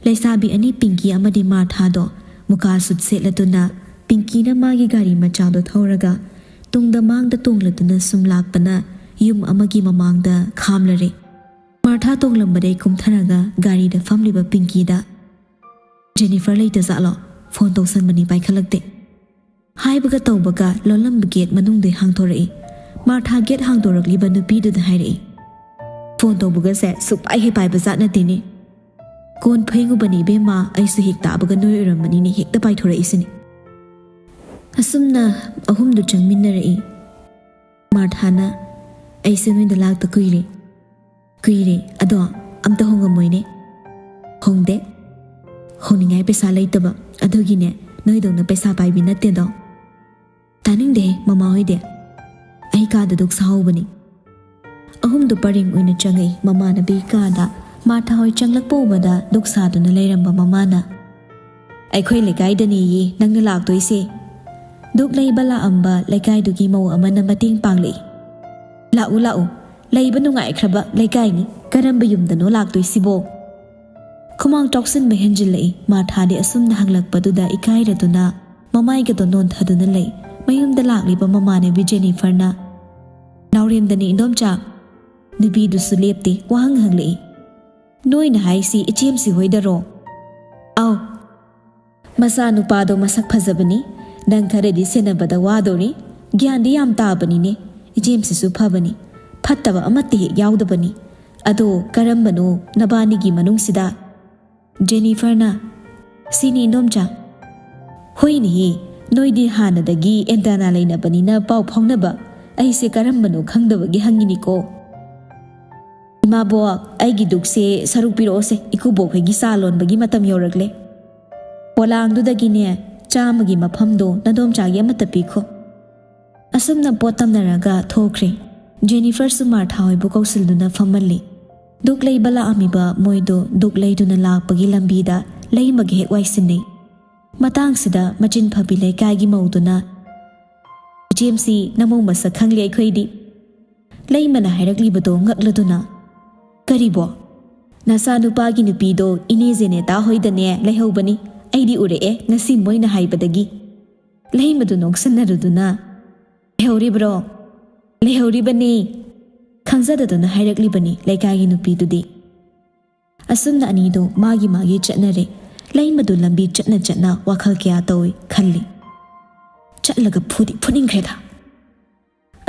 ꯂꯩꯁꯥꯕꯤ ꯑꯅꯤ ꯄꯤꯡꯀꯤ ꯑꯃꯗꯤ ꯃꯥꯔꯊꯥꯗꯣ ꯃꯨꯀꯥ ꯁꯨꯠ ꯁꯦꯠꯂꯗꯨꯅ ꯄꯤꯡꯀꯤꯅ ꯃꯥꯒꯤ ꯒꯥꯔꯤ ꯃꯆꯥꯗꯣ ꯊꯧꯔꯒ ꯇꯨꯡꯗ ꯃꯥꯡꯗ ꯇꯣꯡꯂꯗꯨꯅ ꯁꯨꯝ ꯂꯥꯛꯄꯅ ꯌꯨꯝ ꯑꯃꯒꯤ ꯃꯃꯥꯡꯗ ꯈꯥꯝꯂꯔꯦ꯫ ꯃꯥꯔꯊꯥ ꯇꯣꯡꯂꯝꯕꯗꯩ ꯀꯨꯝꯊꯔꯒ ꯒꯥꯔꯤꯗ ꯐꯝꯂꯤꯕ ꯄꯤꯡꯀꯤꯗ, "ꯖꯦꯅꯤꯐꯔ ꯂꯩꯇ ꯖꯥꯠꯂꯣ? ꯐꯣꯟ ꯇꯧꯁꯟꯕꯅꯤ, ꯄꯥꯏꯈꯠꯂꯛꯇꯦ꯫" ꯍꯥꯏꯕꯒ ꯇꯧꯕꯒ ꯂꯣꯜꯂꯝꯕ ꯒꯦꯠ ꯃꯅꯨꯡꯗꯩ ꯍꯥꯡꯗꯣꯔꯛꯏ꯫ ꯃꯥꯔꯊꯥ ꯒꯦꯠ ꯍꯥꯡꯗꯣꯔꯛꯂꯤꯕ ꯅꯨꯄꯤꯗꯨꯗ ꯍꯥꯏꯔꯛꯏ, "ꯐꯣꯟ ꯇꯧꯕꯒꯁꯦ ꯁꯨꯛꯄꯥꯏ ꯍꯦꯛ ꯄꯥꯏꯕ ꯖꯥꯠ ꯅꯠꯇꯦꯅꯦ꯫ ꯀꯣꯟ ꯐꯦꯡꯉꯨꯕꯅꯤ ꯏꯕꯦꯝꯃ, ꯑꯩꯁꯨ ꯍꯦꯛ ꯇꯥꯕꯒ ꯅꯣꯏ ꯑꯣꯏꯔꯝꯃꯅꯤꯅꯦ ꯍꯦꯛꯇ ꯄꯥꯏꯊꯣꯔꯛꯏꯁꯤꯅꯦ꯫" ꯑꯁꯨꯝꯅ ꯑꯍꯨꯝꯗꯨ ꯆꯪꯃꯤꯟꯅꯔꯛꯏ꯫ ꯃꯥꯔꯊꯥꯅ, "ꯑꯩꯁꯦ ꯅꯣꯏꯗ ꯂꯥꯛꯇ ꯀꯨꯏꯔꯦ꯫ ꯀꯨꯏꯔꯦ, ꯑꯗꯣ ꯑꯝꯇ ꯍꯣꯡꯉꯝꯃꯣꯏꯅꯦ꯫" "ꯍꯣꯡꯗꯦ꯫ ꯍꯣꯡꯅꯤꯡꯉꯥꯏ ꯄꯩꯁꯥ ꯂꯩꯇꯕ, ꯑꯗꯨꯒꯤꯅꯦ꯫ ꯅꯣꯏꯗꯧꯅ ꯄꯩꯁꯥ ꯄꯥꯏꯕꯤ ꯅꯠꯇꯦꯗꯣ꯫" "ꯇꯥꯅꯤꯡꯗꯦꯍꯦ, ꯃꯃꯥ ꯍꯣꯏꯗꯤ꯫ ꯑꯩ ꯀꯥꯗ ꯗꯨꯛ ꯁꯥꯍꯧꯕꯅꯤ꯫" ꯑꯍꯨꯝꯗꯨ ꯄꯔꯦꯡ ꯑꯣꯏꯅ ꯆꯪꯉꯛꯏ ꯃꯃꯥꯟꯅꯕꯤ ꯀꯥꯗ꯫ ꯃꯥꯔꯊꯥ ꯍꯣꯏ ꯆꯪꯂꯛꯄ ꯎꯕꯗ ꯗꯨꯛ ꯁꯥꯗꯨꯅ ꯂꯩꯔꯝꯕ ꯃꯃꯥꯅ, "ꯑꯩꯈꯣꯏ ꯂꯩꯀꯥꯏꯗꯅꯦꯌꯦ ꯅꯪꯅ ꯂꯥꯛꯇꯣꯏꯁꯦ꯫ ꯗꯨꯛ ꯂꯩꯕ ꯂꯥꯛꯑꯝꯕ ꯂꯩꯀꯥꯏꯗꯨꯒꯤ ꯃꯧ ꯑꯃꯅ ꯃꯇꯦꯡ ꯄꯥꯡꯂꯛꯏ꯫ ꯂꯥꯛꯎ, ꯂꯥꯛꯎ, ꯂꯩꯕ ꯅꯨꯡꯉꯥꯏꯈ꯭ꯔꯕ ꯂꯩꯀꯥꯏꯅꯤ꯫ ꯀꯔꯝꯕ ꯌꯨꯝꯗꯅꯣ ꯂꯥꯛꯇꯣꯏꯁꯤꯕꯣ?" ꯈꯨꯃꯥꯡ ꯇꯥꯎꯁꯤꯟꯕ ꯍꯦꯟꯖꯤꯜꯂꯛꯏ꯫ ꯃꯥꯔꯊꯥꯗꯤ ꯑꯁꯨꯝꯅ ꯍꯪꯂꯛꯄꯗꯨꯗ ꯏꯀꯥꯏꯔꯗꯨꯅ ꯃꯃꯥꯏꯒꯗꯣ ꯅꯣꯟꯊꯗꯨꯅ ꯂꯩ꯫ ꯃꯌꯨꯝꯗ ꯂꯥꯛꯂꯤꯕ ꯃꯃꯥꯟꯅꯕꯤ ꯖꯦꯅꯤꯐꯔꯅ, "ꯅꯥꯎꯔꯦꯝꯗꯅꯤ ꯏꯟꯗꯣꯝꯆꯥ꯫" ꯅꯨꯄꯤꯗꯨꯁꯨ ꯂꯦꯞꯇꯦ, ꯋꯥꯍꯪ ꯍꯪꯂꯛꯏ꯫ "ꯅꯣꯏꯅ ꯍꯥꯏꯁꯤ ꯏꯆꯦꯝꯁꯤ ꯍꯣꯏꯗꯔꯣ?" "ꯑꯥꯎ꯫ ꯃꯆꯥꯅꯨꯄꯥꯗꯣ ꯃꯁꯛ ꯐꯖꯕꯅꯤ꯫ ꯅꯪ ꯈꯔꯗꯤ ꯁꯦꯟꯅꯕꯗ ꯋꯥꯗꯧꯔꯤ꯫ ꯒ꯭ꯌꯥꯟꯗꯤ ꯌꯥꯝ ꯇꯥꯕꯅꯤꯅꯦ꯫ ꯏꯆꯦꯝꯁꯤꯁꯨ ꯐꯕꯅꯤ꯫ ꯐꯠꯇꯕ ꯑꯃꯠꯇ ꯍꯦꯛ ꯌꯥꯎꯗꯕꯅꯤ꯫ ꯑꯗꯣ ꯀꯔꯝꯕꯅꯣ ꯅꯕꯥꯅꯤꯒꯤ ꯃꯅꯨꯡꯁꯤꯗ?" ꯖꯦꯅꯤꯐꯔꯅ, "ꯁꯤꯅꯤ ꯏꯟꯗꯣꯝꯆꯥ꯫" "ꯍꯣꯏꯅꯦꯍꯦ, ꯅꯣꯏꯗꯤ ꯍꯥꯟꯅꯗꯒꯤ ꯑꯦꯟꯇꯥꯅꯥ ꯂꯩꯅꯕꯅꯤꯅ ꯄꯥꯎ ꯐꯥꯎꯅꯕ꯫ ꯑꯩꯁꯦ ꯀꯔꯝꯕꯅꯣ ꯈꯪꯗꯕꯒꯤ ꯍꯪꯉꯤꯅꯤꯀꯣ꯫" "ꯏꯃꯥꯕꯣꯛ, ꯑꯩꯒꯤ ꯗꯨꯛꯁꯦ ꯁꯔꯨꯛ ꯄꯤꯔꯛꯑꯣꯁꯦ, ꯏꯀꯨꯕꯣꯛ ꯍꯣꯏꯒꯤ ꯆꯥ ꯂꯣꯟꯕꯒꯤ ꯃꯇꯝ ꯌꯧꯔꯛꯂꯦ꯫ ꯄꯣꯂꯥꯡꯗꯨꯗꯒꯤꯅꯦ, ꯆꯥꯝꯃꯒꯤ ꯃꯐꯝꯗꯣ ꯅꯗꯣꯝꯆꯥꯒꯤ ꯑꯃꯠꯇ ꯄꯤꯈꯣ꯫" ꯑꯁꯨꯝꯅ ꯄꯣꯠ ꯇꯝꯅꯔꯒ ꯊꯣꯛꯈ꯭ꯔꯦ꯫ ꯖꯦꯅꯤꯐꯔꯁꯨ ꯃꯥꯔꯊꯥ ꯍꯣꯏꯕꯨ ꯀꯧꯁꯤꯜꯗꯨꯅ ꯐꯝꯍꯜꯂꯤ꯫ ꯗꯨꯛ ꯂꯩꯕ ꯂꯥꯛꯑꯝꯃꯤꯕ ꯃꯣꯏꯗꯣ ꯗꯨꯛ ꯂꯩꯗꯨꯅ ꯂꯥꯛꯄꯒꯤ ꯂꯝꯕꯤꯗ ꯂꯩꯃꯒ ꯍꯦꯛ ꯋꯥꯏꯁꯤꯟꯅꯩ꯫ ꯃꯇꯥꯡꯁꯤꯗ ꯃꯆꯤꯟ ꯐꯕꯤ ꯂꯩꯀꯥꯏꯒꯤ ꯃꯧꯗꯨꯅ, "ꯏꯆꯦꯝꯁꯤ ꯅꯃꯧ ꯃꯁꯛ ꯈꯪꯂꯦ ꯑꯩꯈꯣꯏꯗꯤ꯫" ꯂꯩꯃꯅ ꯍꯥꯏꯔꯛꯂꯤꯕꯗꯣ ꯉꯛꯂꯗꯨꯅ, "ꯀꯔꯤꯕꯣ?" "ꯅꯆꯥꯅꯨꯄꯥꯒꯤ ꯅꯨꯄꯤꯗꯣ ꯏꯅꯦ ꯖꯦꯅꯦꯇꯥ ꯍꯣꯏꯗꯅꯦ ꯂꯩꯍꯧꯕꯅꯤ꯫ ꯑꯩꯗꯤ ꯎꯔꯛꯑꯦ ꯉꯁꯤ ꯃꯣꯏꯅ ꯍꯥꯏꯕꯗꯒꯤ꯫" ꯂꯩꯃꯗꯨ ꯅꯣꯛꯁꯟꯅꯔꯨꯗꯨꯅ, "ꯂꯩꯍꯧꯔꯤꯕ꯭ꯔꯣ?" "ꯂꯩꯍꯧꯔꯤꯕꯅꯤ," ꯈꯪꯖꯗꯗꯨꯅ ꯍꯥꯏꯔꯛꯂꯤꯕꯅꯤ ꯂꯩꯀꯥꯏꯒꯤ ꯅꯨꯄꯤꯗꯨꯗꯤ꯫ ꯑꯁꯨꯝꯅ ꯑꯅꯤꯗꯣ ꯃꯥꯒꯤ ꯃꯥꯒꯤ ꯆꯠꯅꯔꯦ꯫ ꯂꯩꯃꯗꯨ ꯂꯝꯕꯤ ꯆꯠꯅ ꯆꯠꯅ ꯋꯥꯈꯜ ꯀꯌꯥ ꯇꯧꯏ ꯈꯜꯂꯤ꯫ "ꯆꯠꯂꯒ ꯐꯨꯗꯤ ꯐꯨꯅꯤꯡꯈ꯭ꯔꯦꯗ꯫"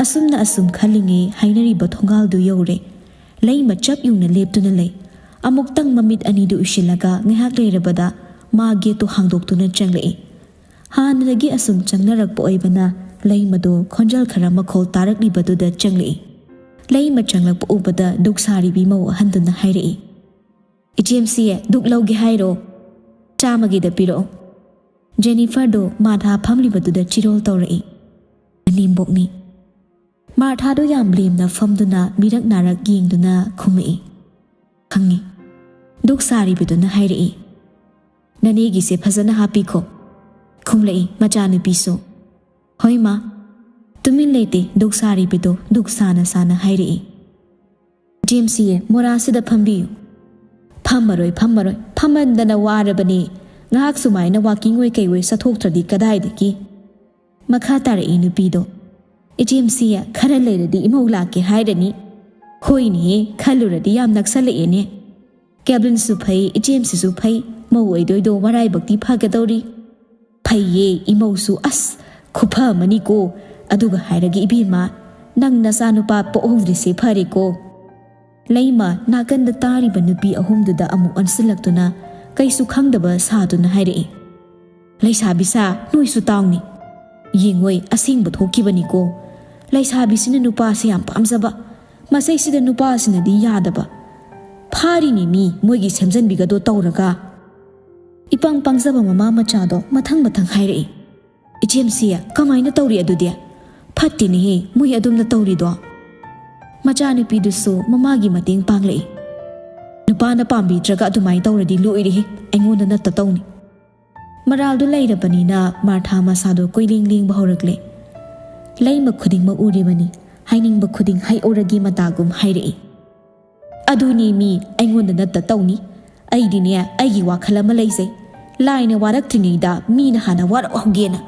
ꯑꯁꯨꯝꯅ ꯑꯁꯨꯝ ꯈꯜꯂꯤꯉꯩ ꯍꯥꯏꯅꯔꯤꯕ ꯊꯣꯡꯒꯥꯜꯗꯨ ꯌꯧꯔꯦ꯫ ꯂꯩꯃ ꯆꯞ ꯌꯨꯡꯅ ꯂꯦꯞꯇꯨꯅ ꯂꯩ꯫ ꯑꯃꯨꯛꯇꯪ ꯃꯃꯤꯠ ꯑꯅꯤꯗꯨ ꯎꯏꯁꯤꯜꯂꯒ ꯉꯥꯏꯍꯥꯛ ꯂꯩꯔꯕꯗ ꯃꯥ ꯒꯦꯠꯇꯨ ꯍꯥꯡꯗꯣꯛꯇꯨꯅ ꯆꯪꯂꯛꯏ꯫ ꯍꯥꯟꯅꯗꯒꯤ ꯑꯁꯨꯝ ꯆꯪꯅꯔꯛꯄ ꯑꯣꯏꯕꯅ ꯂꯩꯃꯗꯣ ꯈꯣꯟꯖꯦꯜ ꯈꯔ ꯃꯈꯣꯜ ꯇꯥꯔꯛꯂꯤꯕꯗꯨꯗ ꯆꯪꯂꯛꯏ꯫ ꯂꯩꯃ ꯆꯪꯂꯛꯄ ꯎꯕꯗ ꯗꯨꯛ ꯁꯥꯔꯤꯕꯤ ꯃꯧ ꯑꯍꯟꯗꯨꯅ ꯍꯥꯏꯔꯛꯏ, "ꯏꯆꯦꯝꯁꯤ, ꯗꯨꯛ ꯂꯧꯒꯦ ꯍꯥꯏꯔꯣ? ꯆꯥꯝꯃꯒꯤꯗ ꯄꯤꯔꯛꯑꯣ꯫" ꯖꯦꯅꯤꯐꯔꯗꯣ ꯃꯥꯊꯥ ꯐꯝꯂꯤꯕꯗꯨꯗ ꯆꯤꯔꯣꯜ ꯇꯧꯔꯛꯏ꯫ "ꯑꯅꯦꯝꯕꯣꯛꯅꯤ꯫" ꯃꯥꯔꯊꯥꯗꯣ ꯌꯥꯝ ꯂꯦꯝꯅ ꯐꯝꯗꯨꯅ ꯃꯤꯔꯛ ꯅꯥꯔꯛ ꯌꯦꯡꯗꯨꯅ ꯈꯨꯝꯃꯛꯏ꯫ "ꯈꯪꯉꯤ꯫" ꯗꯨꯛ ꯁꯥꯔꯤꯕꯗꯨꯅ ꯍꯥꯏꯔꯛꯏ꯫ "ꯅꯅꯦꯒꯤꯁꯦ ꯐꯖꯅ ꯍꯥꯞꯄꯤꯈꯣ꯫" ꯈꯨꯝꯂꯛꯏ ꯃꯆꯥꯅꯨꯄꯤꯁꯨ꯫ "ꯍꯣꯏ ꯃꯥ꯫" ꯇꯨꯃꯤꯟ ꯂꯩꯇꯦ ꯗꯨꯛ ꯁꯥꯔꯤꯕꯗꯣ ꯗꯨꯛ ꯁꯥꯅ ꯁꯥꯅ ꯍꯥꯏꯔꯛꯏ꯫ "ꯖꯦꯝꯁꯤꯌꯦ, ꯃꯣꯔꯥꯁꯤꯗ ꯐꯝꯕꯤꯌꯨ꯫" "ꯐꯝꯃꯔꯣꯏ, ꯐꯝꯃꯔꯣꯏ꯫ ꯐꯝꯃꯟꯗꯅ ꯋꯥꯔꯕꯅꯦ꯫ ꯉꯥꯏꯍꯥꯛ ꯁꯨꯃꯥꯏꯅ ꯋꯥꯀꯤꯡ ꯑꯣꯏ ꯀꯩ ꯑꯣꯏ ꯆꯠꯊꯣꯛꯇ꯭ꯔꯗꯤ ꯀꯗꯥꯏꯗꯒꯤ?" ꯃꯈꯥ ꯇꯥꯔꯛꯏ ꯅꯨꯄꯤꯗꯣ꯫ "ꯏꯆꯦꯝꯁꯤ, ꯈꯔ ꯂꯩꯔꯗꯤ ꯏꯃꯧ ꯂꯥꯛꯀꯦ ꯍꯥꯏꯔꯅꯤ꯫" "ꯍꯣꯏꯅꯦꯍꯦ, ꯈꯜꯂꯨꯔꯗꯤ ꯌꯥꯝ ꯅꯛꯁꯜꯂꯛꯑꯦꯅꯦ꯫ ꯀꯦꯕ꯭ꯂꯤꯟꯁꯨ ꯐꯩ, ꯏꯆꯦꯝꯁꯤꯁꯨ ꯐꯩ, ꯃꯧ ꯑꯣꯏꯗꯣꯏꯗꯣ ꯃꯔꯥꯏꯕꯛꯇꯤ ꯐꯒꯗꯧꯔꯤ꯫" "ꯐꯩꯌꯦ, ꯏꯃꯧꯁꯨ, ꯑꯁ, ꯈꯨꯐ ꯑꯃꯅꯤꯀꯣ꯫ ꯑꯗꯨꯒ ꯍꯥꯏꯔꯒ ꯏꯕꯦꯝꯃ, ꯅꯪ ꯅꯆꯥꯅꯨꯄꯥ ꯄꯣꯛꯍꯧꯗ꯭ꯔꯤꯁꯦ ꯐꯔꯦꯀꯣ꯫" ꯂꯩꯃ ꯅꯥꯀꯟꯗ ꯇꯥꯔꯤꯕ ꯅꯨꯄꯤ ꯑꯍꯨꯝꯗꯨꯗ ꯑꯃꯨꯛ ꯑꯣꯟꯁꯤꯜꯂꯛꯇꯨꯅ ꯀꯩꯁꯨ ꯈꯪꯗꯕ ꯁꯥꯗꯨꯅ ꯍꯥꯏꯔꯛꯏ꯫ "ꯂꯩꯁꯥꯕꯤ ꯁꯥ, ꯅꯣꯏꯁꯨ ꯇꯥꯎꯅꯦ꯫ ꯌꯦꯡꯉꯣꯏ, ꯑꯁꯦꯡꯕ ꯊꯣꯛꯈꯤꯕꯅꯤꯀꯣ꯫ ꯂꯩꯁꯥꯕꯤꯁꯤꯅ ꯅꯨꯄꯥꯁꯦ ꯌꯥꯝ ꯄꯥꯝꯖꯕ, ꯃꯁꯩꯁꯤꯗ ꯅꯨꯄꯥꯁꯤꯅꯗꯤ ꯌꯥꯗꯕ꯫ ꯐꯥꯔꯤꯅꯤ ꯃꯤ ꯃꯣꯏꯒꯤ ꯁꯦꯝꯖꯟꯕꯤꯒꯗꯣ ꯇꯧꯔꯒ꯫" ꯏꯄꯪ ꯄꯪꯖꯕ ꯃꯃꯥ ꯃꯆꯥꯗꯣ ꯃꯊꯪ ꯃꯊꯪ ꯍꯥꯏꯔꯛꯏ꯫ "ꯏꯆꯦꯝꯁꯤ, ꯀꯃꯥꯏꯅ ꯇꯧꯔꯤ ꯑꯗꯨꯗꯤ? ꯐꯠꯇꯦꯅꯦꯍꯦ ꯃꯣꯏ ꯑꯗꯨꯝꯅ ꯇꯧꯔꯤꯗꯣ꯫" ꯃꯆꯥꯅꯨꯄꯤꯗꯨꯁꯨ ꯃꯃꯥꯒꯤ ꯃꯇꯦꯡ ꯄꯥꯡꯂꯛꯏ꯫ "ꯅꯨꯄꯥꯅ ꯄꯥꯝꯕꯤꯗ꯭ꯔꯒ ꯑꯗꯨꯃꯥꯏꯅ ꯇꯧꯔꯗꯤ ꯂꯣꯏꯔꯦꯍꯦ, ꯑꯩꯉꯣꯟꯗ ꯅꯠꯇ ꯇꯧꯅꯤ꯫" ꯃꯔꯥꯜꯗꯨ ꯂꯩꯔꯕꯅꯤꯅ ꯃꯥꯔꯊꯥ ꯃꯁꯥꯗꯣ ꯀꯣꯏꯂꯦꯡ ꯂꯦꯡꯕ ꯍꯧꯔꯛꯂꯦ꯫ "ꯂꯩꯃ ꯈꯨꯗꯤꯡꯃꯛ ꯎꯔꯤꯕꯅꯤ, ꯍꯥꯏꯅꯤꯡꯕ ꯈꯨꯗꯤꯡ ꯍꯥꯏꯍꯧꯔꯒꯦ" ꯃꯇꯥꯒꯨꯝ ꯍꯥꯏꯔꯛꯏ꯫ "ꯑꯗꯨꯅꯤ ꯃꯤ, ꯑꯩꯉꯣꯟꯗ ꯅꯠꯇ ꯇꯧꯅꯤ꯫ ꯑꯩꯗꯤꯅꯦ, ꯑꯩꯒꯤ ꯋꯥꯈꯜ ꯑꯃ ꯂꯩꯖꯩ꯫ ꯂꯥꯏꯅ ꯋꯥꯔꯛꯇ꯭ꯔꯤꯉꯩꯗ ꯃꯤꯅ ꯍꯥꯟꯅ ꯋꯥꯔꯛꯍꯧꯒꯦꯅ꯫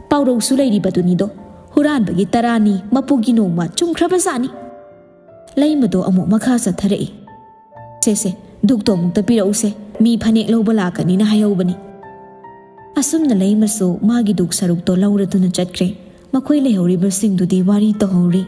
ꯄꯥꯎꯔꯧꯁꯨ ꯂꯩꯔꯤꯕꯗꯨꯅꯤꯗꯣ, ꯍꯨꯔꯥꯟꯕꯒꯤ ꯇꯔꯥꯅꯤ, ꯃꯄꯨꯒꯤ ꯅꯣꯡꯃ ꯆꯨꯝꯈ꯭ꯔꯕꯖꯥꯠꯅꯤ꯫" ꯂꯩꯃꯗꯣ ꯑꯃꯨꯛ ꯃꯈꯥ ꯆꯠꯊꯔꯛꯏ꯫ "ꯁꯦ ꯁꯦ, ꯗꯨꯛꯇꯣ ꯑꯃꯨꯛꯇ ꯄꯤꯔꯛꯎꯁꯦ, ꯃꯤ ꯐꯅꯦꯛ ꯂꯧꯕ ꯂꯥꯛꯀꯅꯤꯅ ꯍꯥꯏꯍꯧꯕꯅꯤ꯫" ꯑꯁꯨꯝꯅ ꯂꯩꯃꯁꯨ ꯃꯥꯒꯤ ꯗꯨꯛ ꯁꯔꯨꯛꯇꯣ ꯂꯧꯔꯗꯨꯅ ꯆꯠꯈ꯭ꯔꯦ꯫ ꯃꯈꯣꯏ ꯂꯩꯍꯧꯔꯤꯕꯁꯤꯡꯗꯨꯗꯤ ꯋꯥꯔꯤ ꯇꯧꯍꯧꯔꯤ꯫